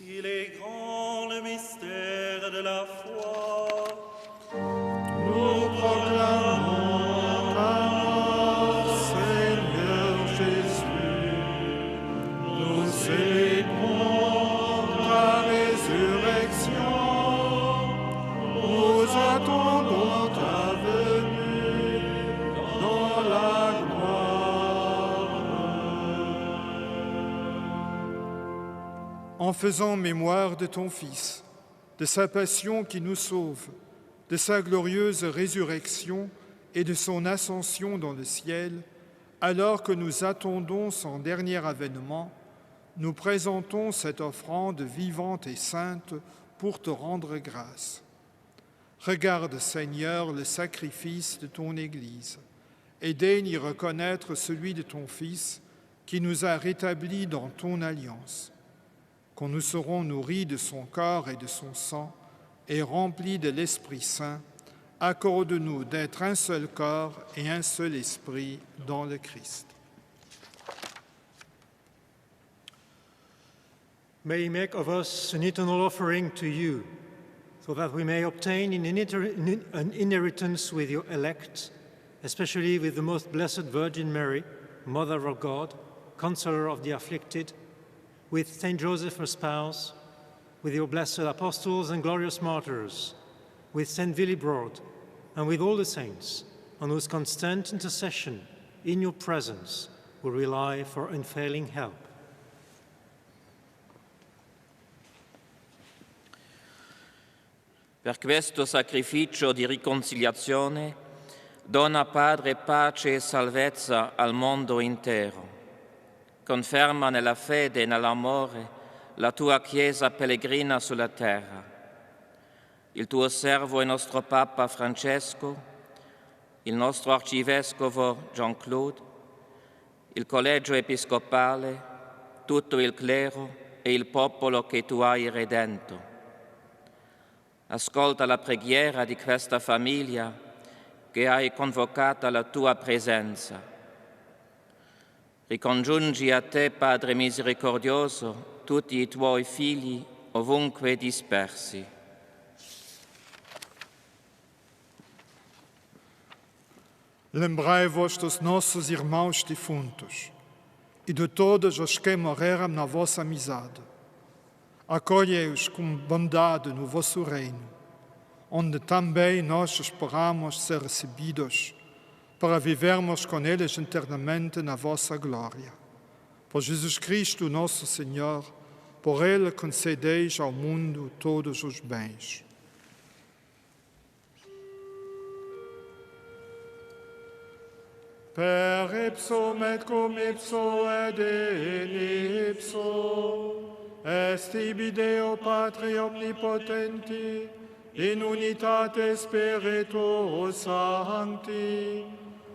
Il est grand le mystère de la foi. Nous proclamons ta mort, Seigneur Jésus. Nous célébrons ta résurrection. Nous attendons ta venue dans la gloire. En faisant mémoire de ton Fils, de sa passion qui nous sauve, de sa glorieuse résurrection et de son ascension dans le ciel, alors que nous attendons son dernier avènement, nous présentons cette offrande vivante et sainte pour te rendre grâce. Regarde, Seigneur, le sacrifice de ton Église et daigne y reconnaître celui de ton Fils qui nous a rétablis dans ton alliance. Quand nous serons nourris de son corps et de son sang et remplis de l'Esprit Saint, accorde-nous d'être un seul corps et un seul esprit dans le Christ. May he make of us an eternal offering to you, so that we may obtain an inheritance with your elect, especially with the most blessed Virgin Mary, Mother of God, Consoler of the afflicted, with Saint Joseph, her spouse, with your blessed apostles and glorious martyrs, with Saint Willibrord, and with all the saints, on whose constant intercession in your presence we rely for unfailing help. Per questo sacrificio di riconciliazione, dona Padre pace e salvezza al mondo intero. Conferma nella fede e nell'amore la tua Chiesa pellegrina sulla terra. Il tuo servo e nostro Papa Francesco, il nostro Arcivescovo Jean-Claude, il Collegio Episcopale, tutto il clero e il popolo che tu hai redento. Ascolta la preghiera di questa famiglia che hai convocata alla tua presenza. Ricongiungi a te, Padre misericordioso, tutti i tuoi figli ovunque dispersi. Lembrai-vos dos nossos irmãos defuntos e de todos os que morreram na vossa amizade. Acolhei-os com bondade no vosso reino, onde também nós esperamos ser recebidos para vivermos com eles eternamente na vossa glória. Por Jesus Cristo, nosso Senhor, por Ele concedeis ao mundo todos os bens. Per ipsum et cum ipso et in ipso est ibi Deo Patri omnipotenti in unitate Spiritus Sancti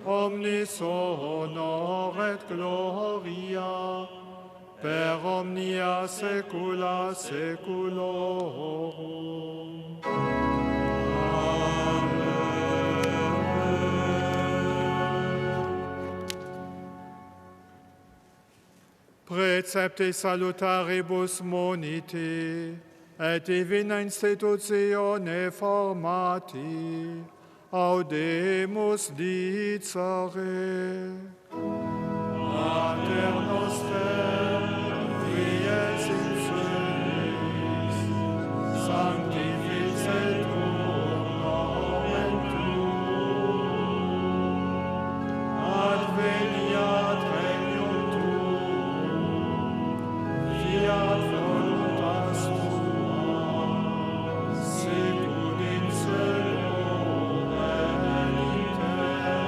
omnis honor et gloria. Per omnia saecula saeculorum. Precepte salutaribus moniti, et divina institutione formati, audemus dicere. Pater noster, qui es in celis, sanctificetur nomen tuum, adveniat regnum tuum, fiat voluntas tua, sicut in cielo et in terra.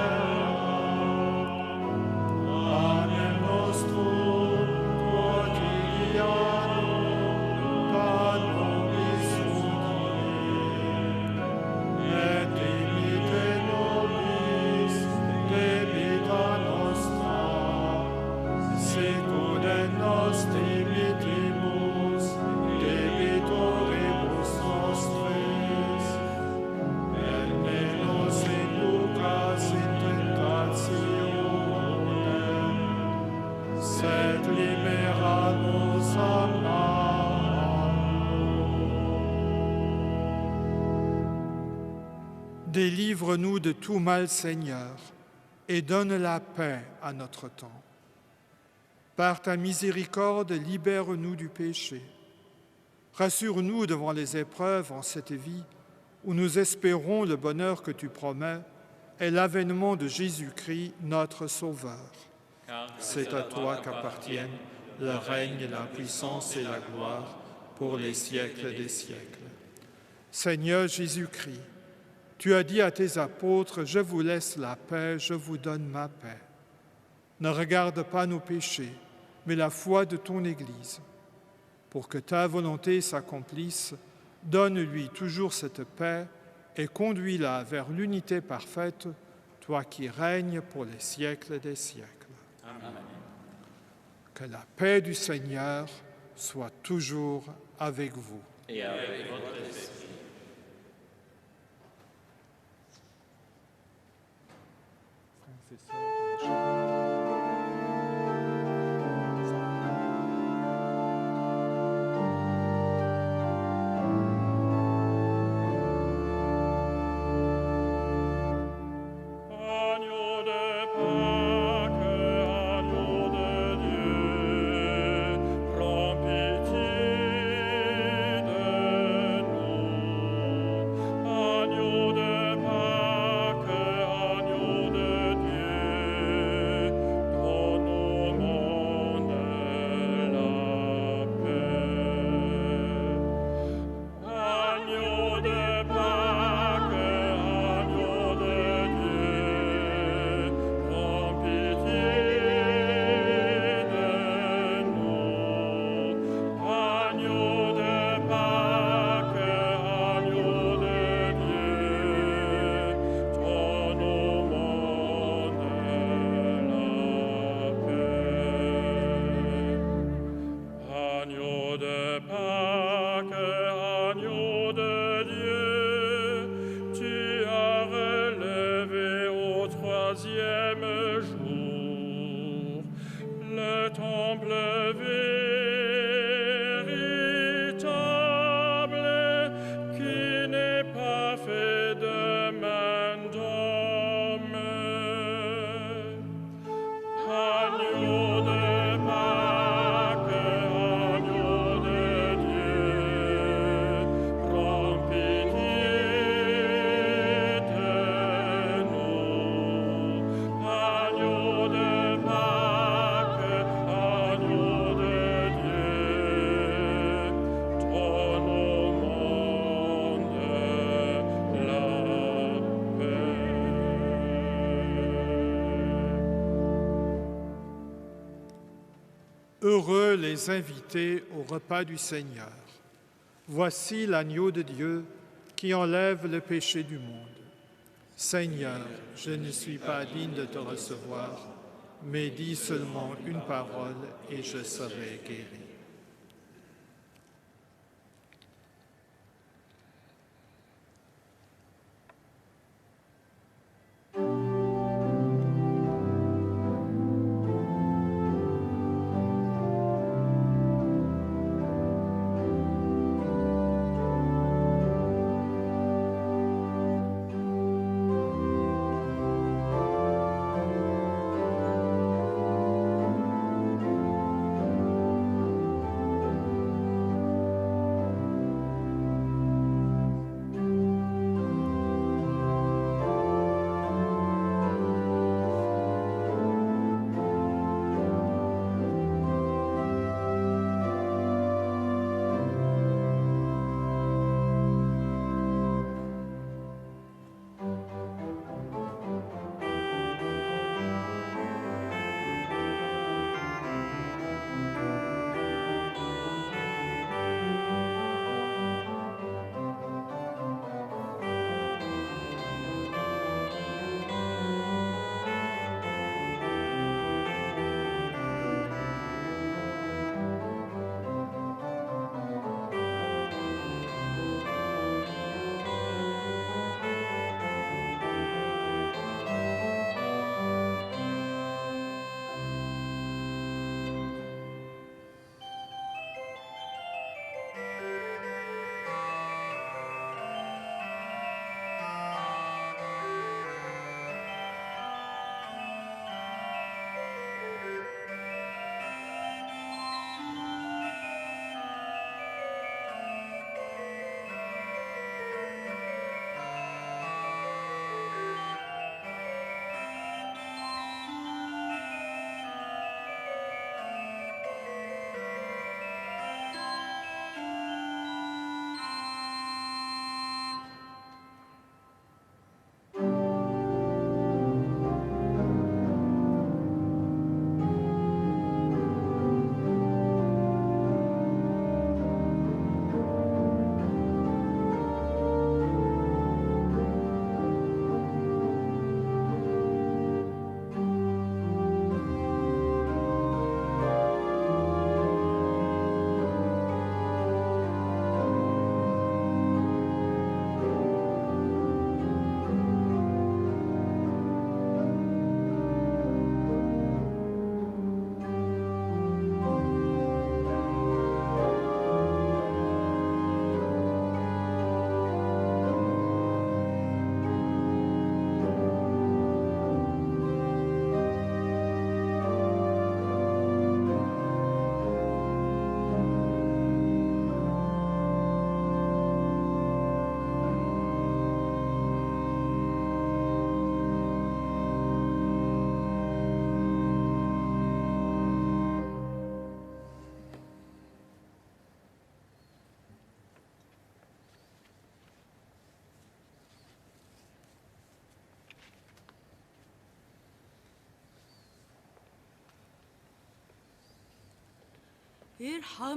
Panem nostrum quotidianum da nobis hodie, et dimitte nobis debita nostra, sicut et nos dimittimus debitoribus nostris, et ne nos inducas in tentationem, sed libera nos a malo. Délivre-nous de tout mal, Seigneur, et donne la paix à notre temps. Par ta miséricorde, libère-nous du péché. Rassure-nous devant les épreuves en cette vie où nous espérons le bonheur que tu promets et l'avènement de Jésus-Christ, notre Sauveur. C'est à toi qu'appartiennent le règne, la puissance et la gloire pour les siècles des siècles. Seigneur Jésus-Christ, tu as dit à tes apôtres, Je vous laisse la paix, je vous donne ma paix. Ne regarde pas nos péchés, mais la foi de ton Église. Pour que ta volonté s'accomplisse, donne-lui toujours cette paix et conduis-la vers l'unité parfaite, toi qui règnes pour les siècles des siècles. Amen. Que la paix du Seigneur soit toujours avec vous. Et avec votre esprit. Frères et sœurs, dans la charité. Agneau de Pâques, agneau de Dieu, prends pitié de nous. Agneau de Pâques, agneau de Dieu, donne au monde la paix. Agneau de Pâques, agneau de Dieu, prends pitié de nous. Agneau de Pâques, agneau de Dieu, donne au monde la paix. Agneau de Pâques, agneau de Dieu, tu as relevé au troisième jour le temple véritable qui n'est pas fait de main d'homme. Agneau de Pâques, agneau de Dieu, prends pitié de nous. Agneau de Pâques, agneau de Dieu, donne au monde la paix. Heureux les invités au repas du Seigneur. Voici l'agneau de Dieu qui enlève le péché du monde. Seigneur, je ne suis pas digne de te recevoir, Mais dis seulement une parole et je serai guéri.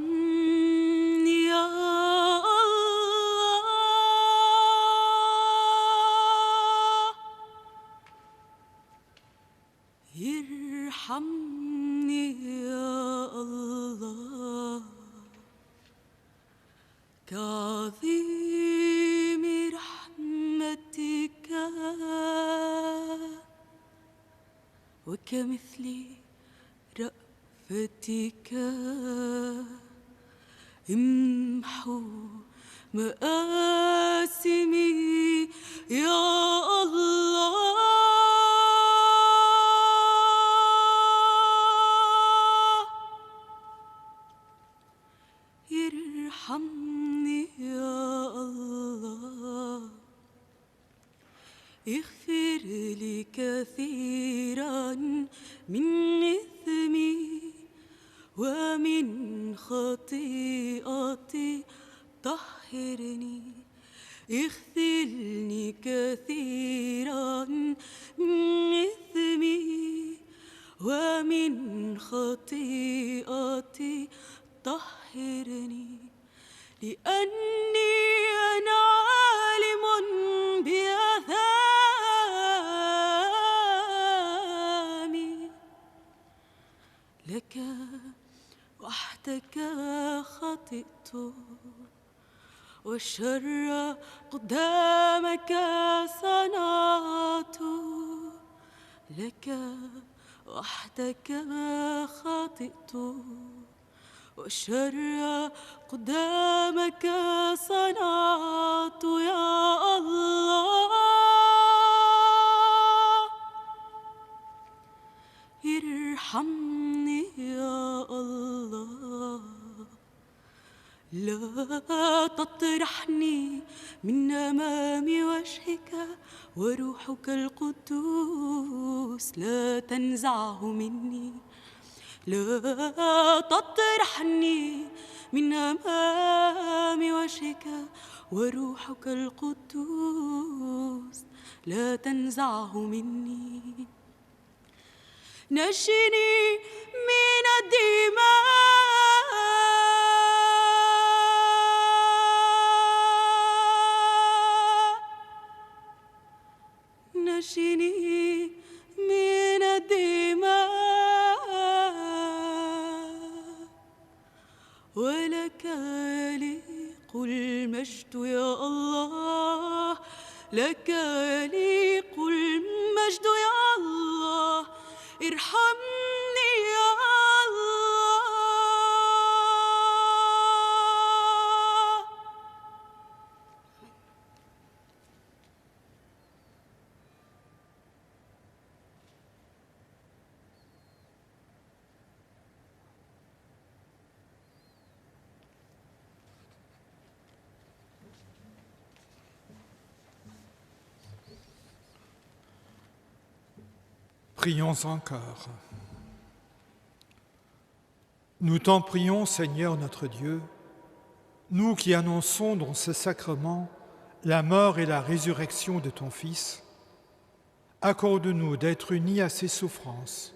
ارحمني يا الله ارحمني يا الله كعظيم رحمتك وكمثل رأفتك امحو مآسمي يا الله ارحمني يا الله اغفر لي كثيرا من إثمي ومن خطيئتي طهرني اغسلني كثيرا من إثمي ومن خطيئتي طهرني لأني أنا عالم بآثامي. لك وحدك خطئت والشر قدامك صنعت لك وحدك خطئت والشر قدامك صنعت يا الله ارحمني يا الله لا تطرحني من أمام وجهك وروحك القدوس لا تنزعه مني لا تطرحني من أمام وجهك وروحك القدوس لا تنزعه مني نجني من الدماء نجني من الدماء ولك يليق المجد يا الله لك يليق المجد يا الله ارحمني يا الله Prions encore. Nous t'en prions, Seigneur notre Dieu, nous qui annonçons dans ce sacrement la mort et la résurrection de ton Fils, accorde-nous d'être unis à ses souffrances,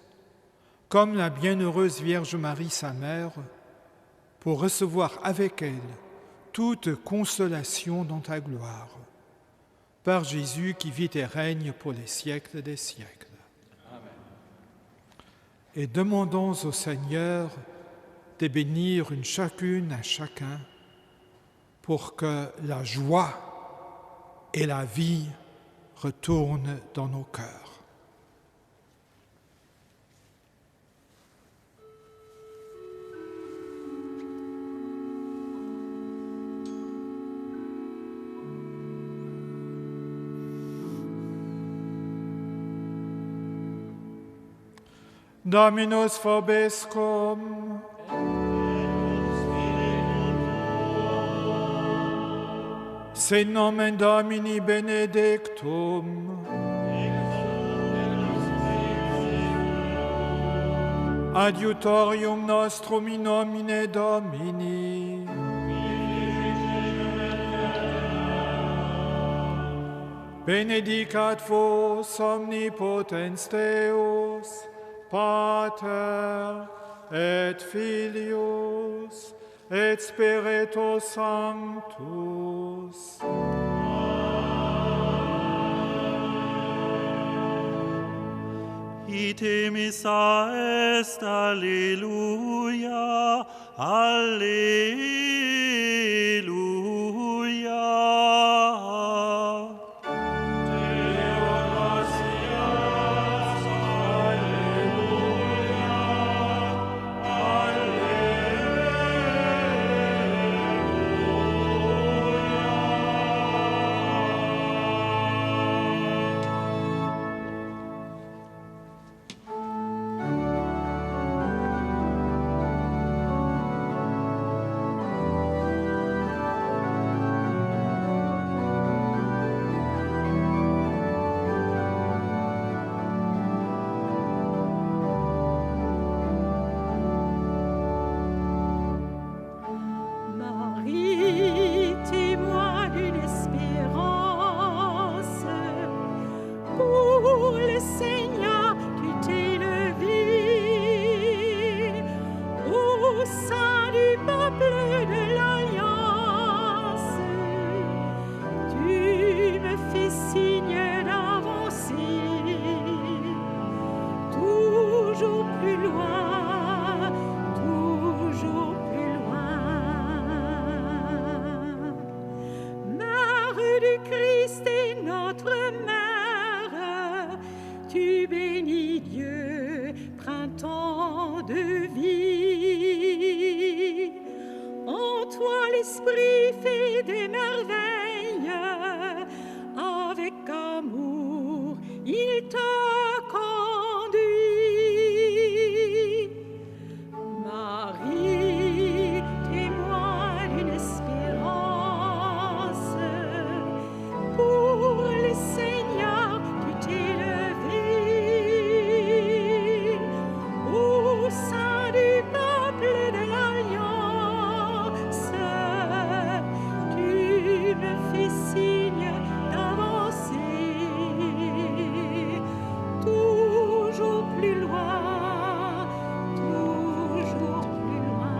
comme la bienheureuse Vierge Marie, sa mère, pour recevoir avec elle toute consolation dans ta gloire. Par Jésus qui vit et règne pour les siècles des siècles. Amen. Et demandons au Seigneur de bénir une chacune à chacun pour que la joie et la vie retournent dans nos cœurs. Dominus vobiscum. Sit nomen Domini benedictum. Adiutorium nostrum in nomine Domini. Benedicat vos omnipotens Deus, Pater et Filius et Spiritus Sanctus. Ite missa est, alleluia, alleluia. ton temps de vie. En toi l'esprit fait des merveilles, avec amour il te conduit. Marie, témoin d'une espérance, pour le Seigneur tu t'es levé. Au sein du peuple de l'Alliance, tu me fais signe d'avancer toujours plus loin, toujours plus loin.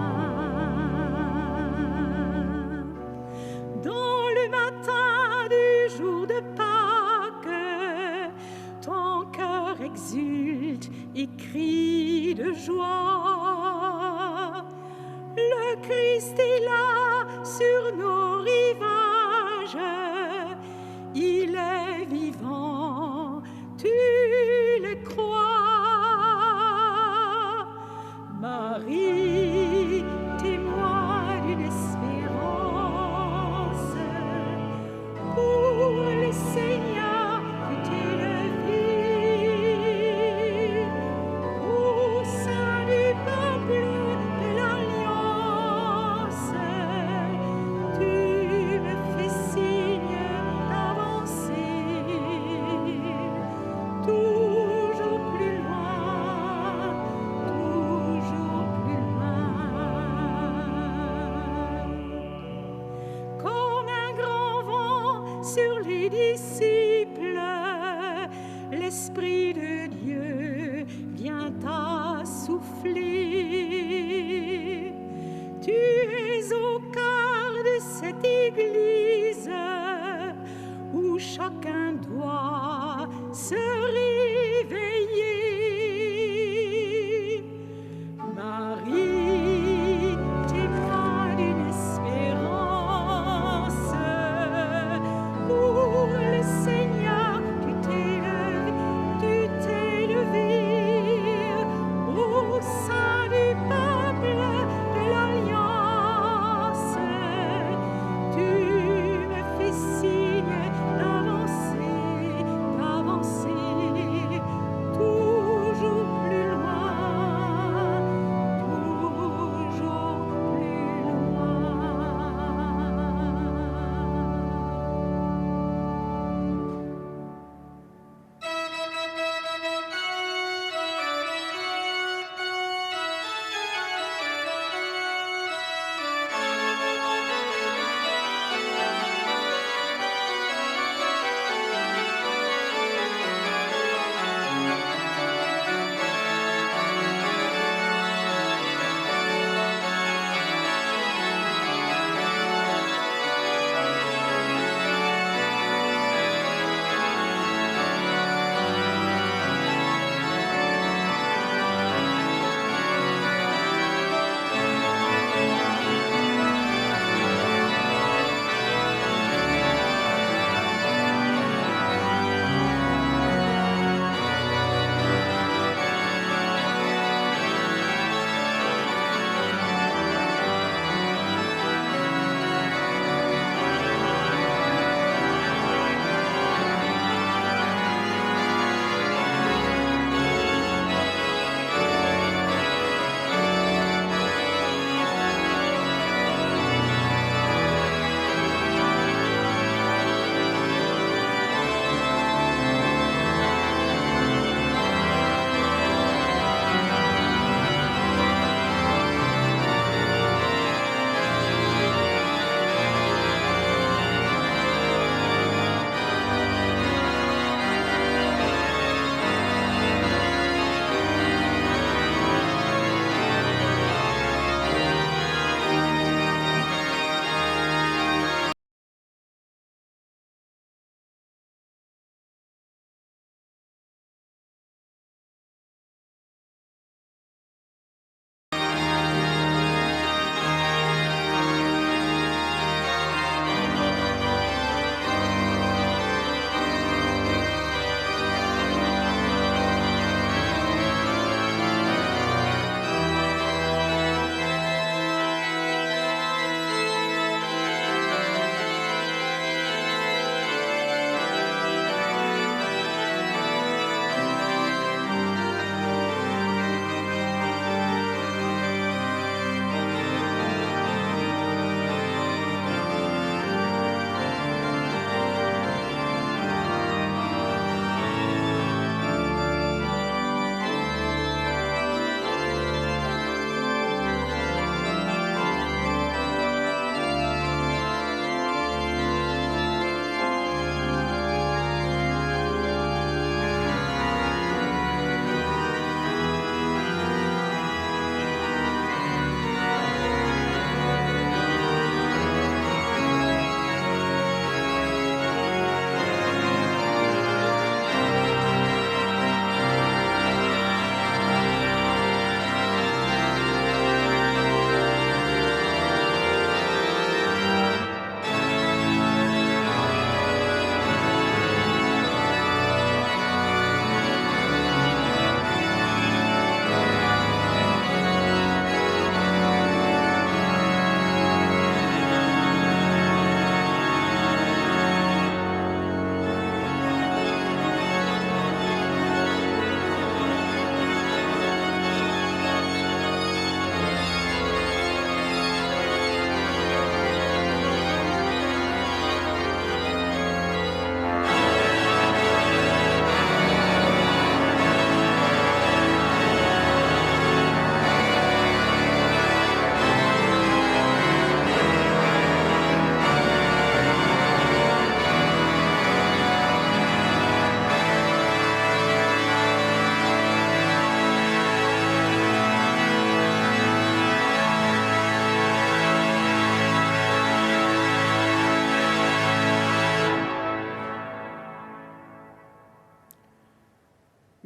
Dans le matin du jour de Pâques, ton cœur exulte et crie de joie. Le Christ est là sur nos rivages, il est vivant, tu le crois. Marie, témoin d'une espérance, pour le Seigneur tu t'es levé. Au sein du peuple de l'Alliance, tu me fais signe d'avancer.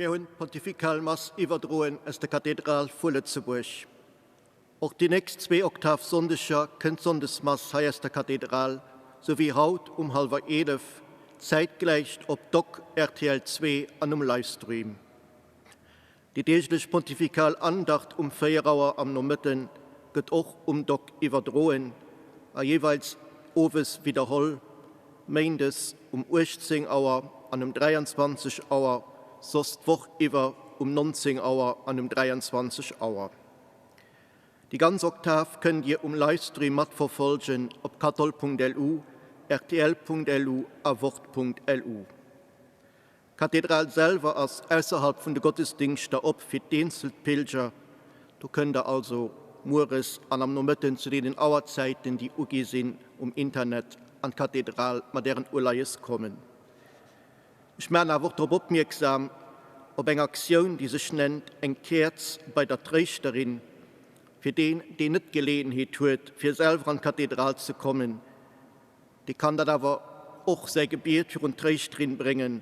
Mir hunn d'Pontifikal Mass iwwerdroen aus der Kathedral vu Lëtzebuerg. Och déi nächst zwee Oktavsonndeger kënnt d'Sonndesmass hei aus der Kathedral, sou wéi haut um hallwer 11, zäitgläich op Doc rtl 2 an um Livestream. Déi deeglech pontifikal Andacht um 4 Auer am Nomëtte gëtt och um Doc iwwerdroen a jeeweils owes widderholl, méindes um 18 Auer an um 23 Auer, soss d'Woch iwwer um 19 Auer an um 23 Auer. Déi ganz Oktav kënnt Dir um Livestream matverfolgen op kathol.lu, rtl.lu a wort.lu. D'Kathedral selwer ass ausserhalb vun de Gottesdingschter op fir d'eenzel Pilger. Do kënnt der also mueres an am Nomëtten zu deenen Auerzäiten, déi ugi sinn, um Internet an d'Kathedral mat ären Uleies kommen. Ech maachen awer och drop opmierksam op eng Aktioun, déi sech nennt Eng Käerz bei der Tréischterin, fir deen, deen net d'Geleeënheet huet, fir selwer an d'Kathedral ze kommen, dee kann dat awer och säi Gebiet virun d'Tréischterin bréngen,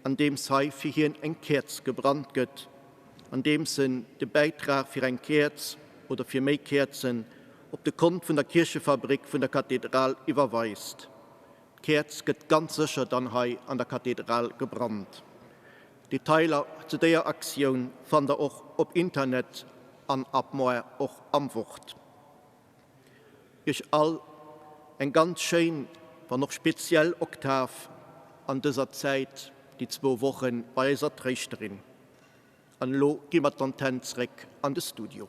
andeems hei fir hien eng Käerz gebrannt gëtt, andeems en de Bäitrag fir eng Käerz oder fir méi Käerzen op de Kont vun der Kierchefabrik vun der Kathedral iwwerweist. D'Käerz gëtt ganz sécher dann hei an der Kathedral gebrannt. Detailer zu déier Aktioun fannt der och op Internet an ab moar och am Wort. Iech all eng ganz schéin, wann och speziell Oktav an dëser Zäit, déi zwou Wochen bei eiser Tréischterin. An elo gi mer d'Antenn zréck an de Studio.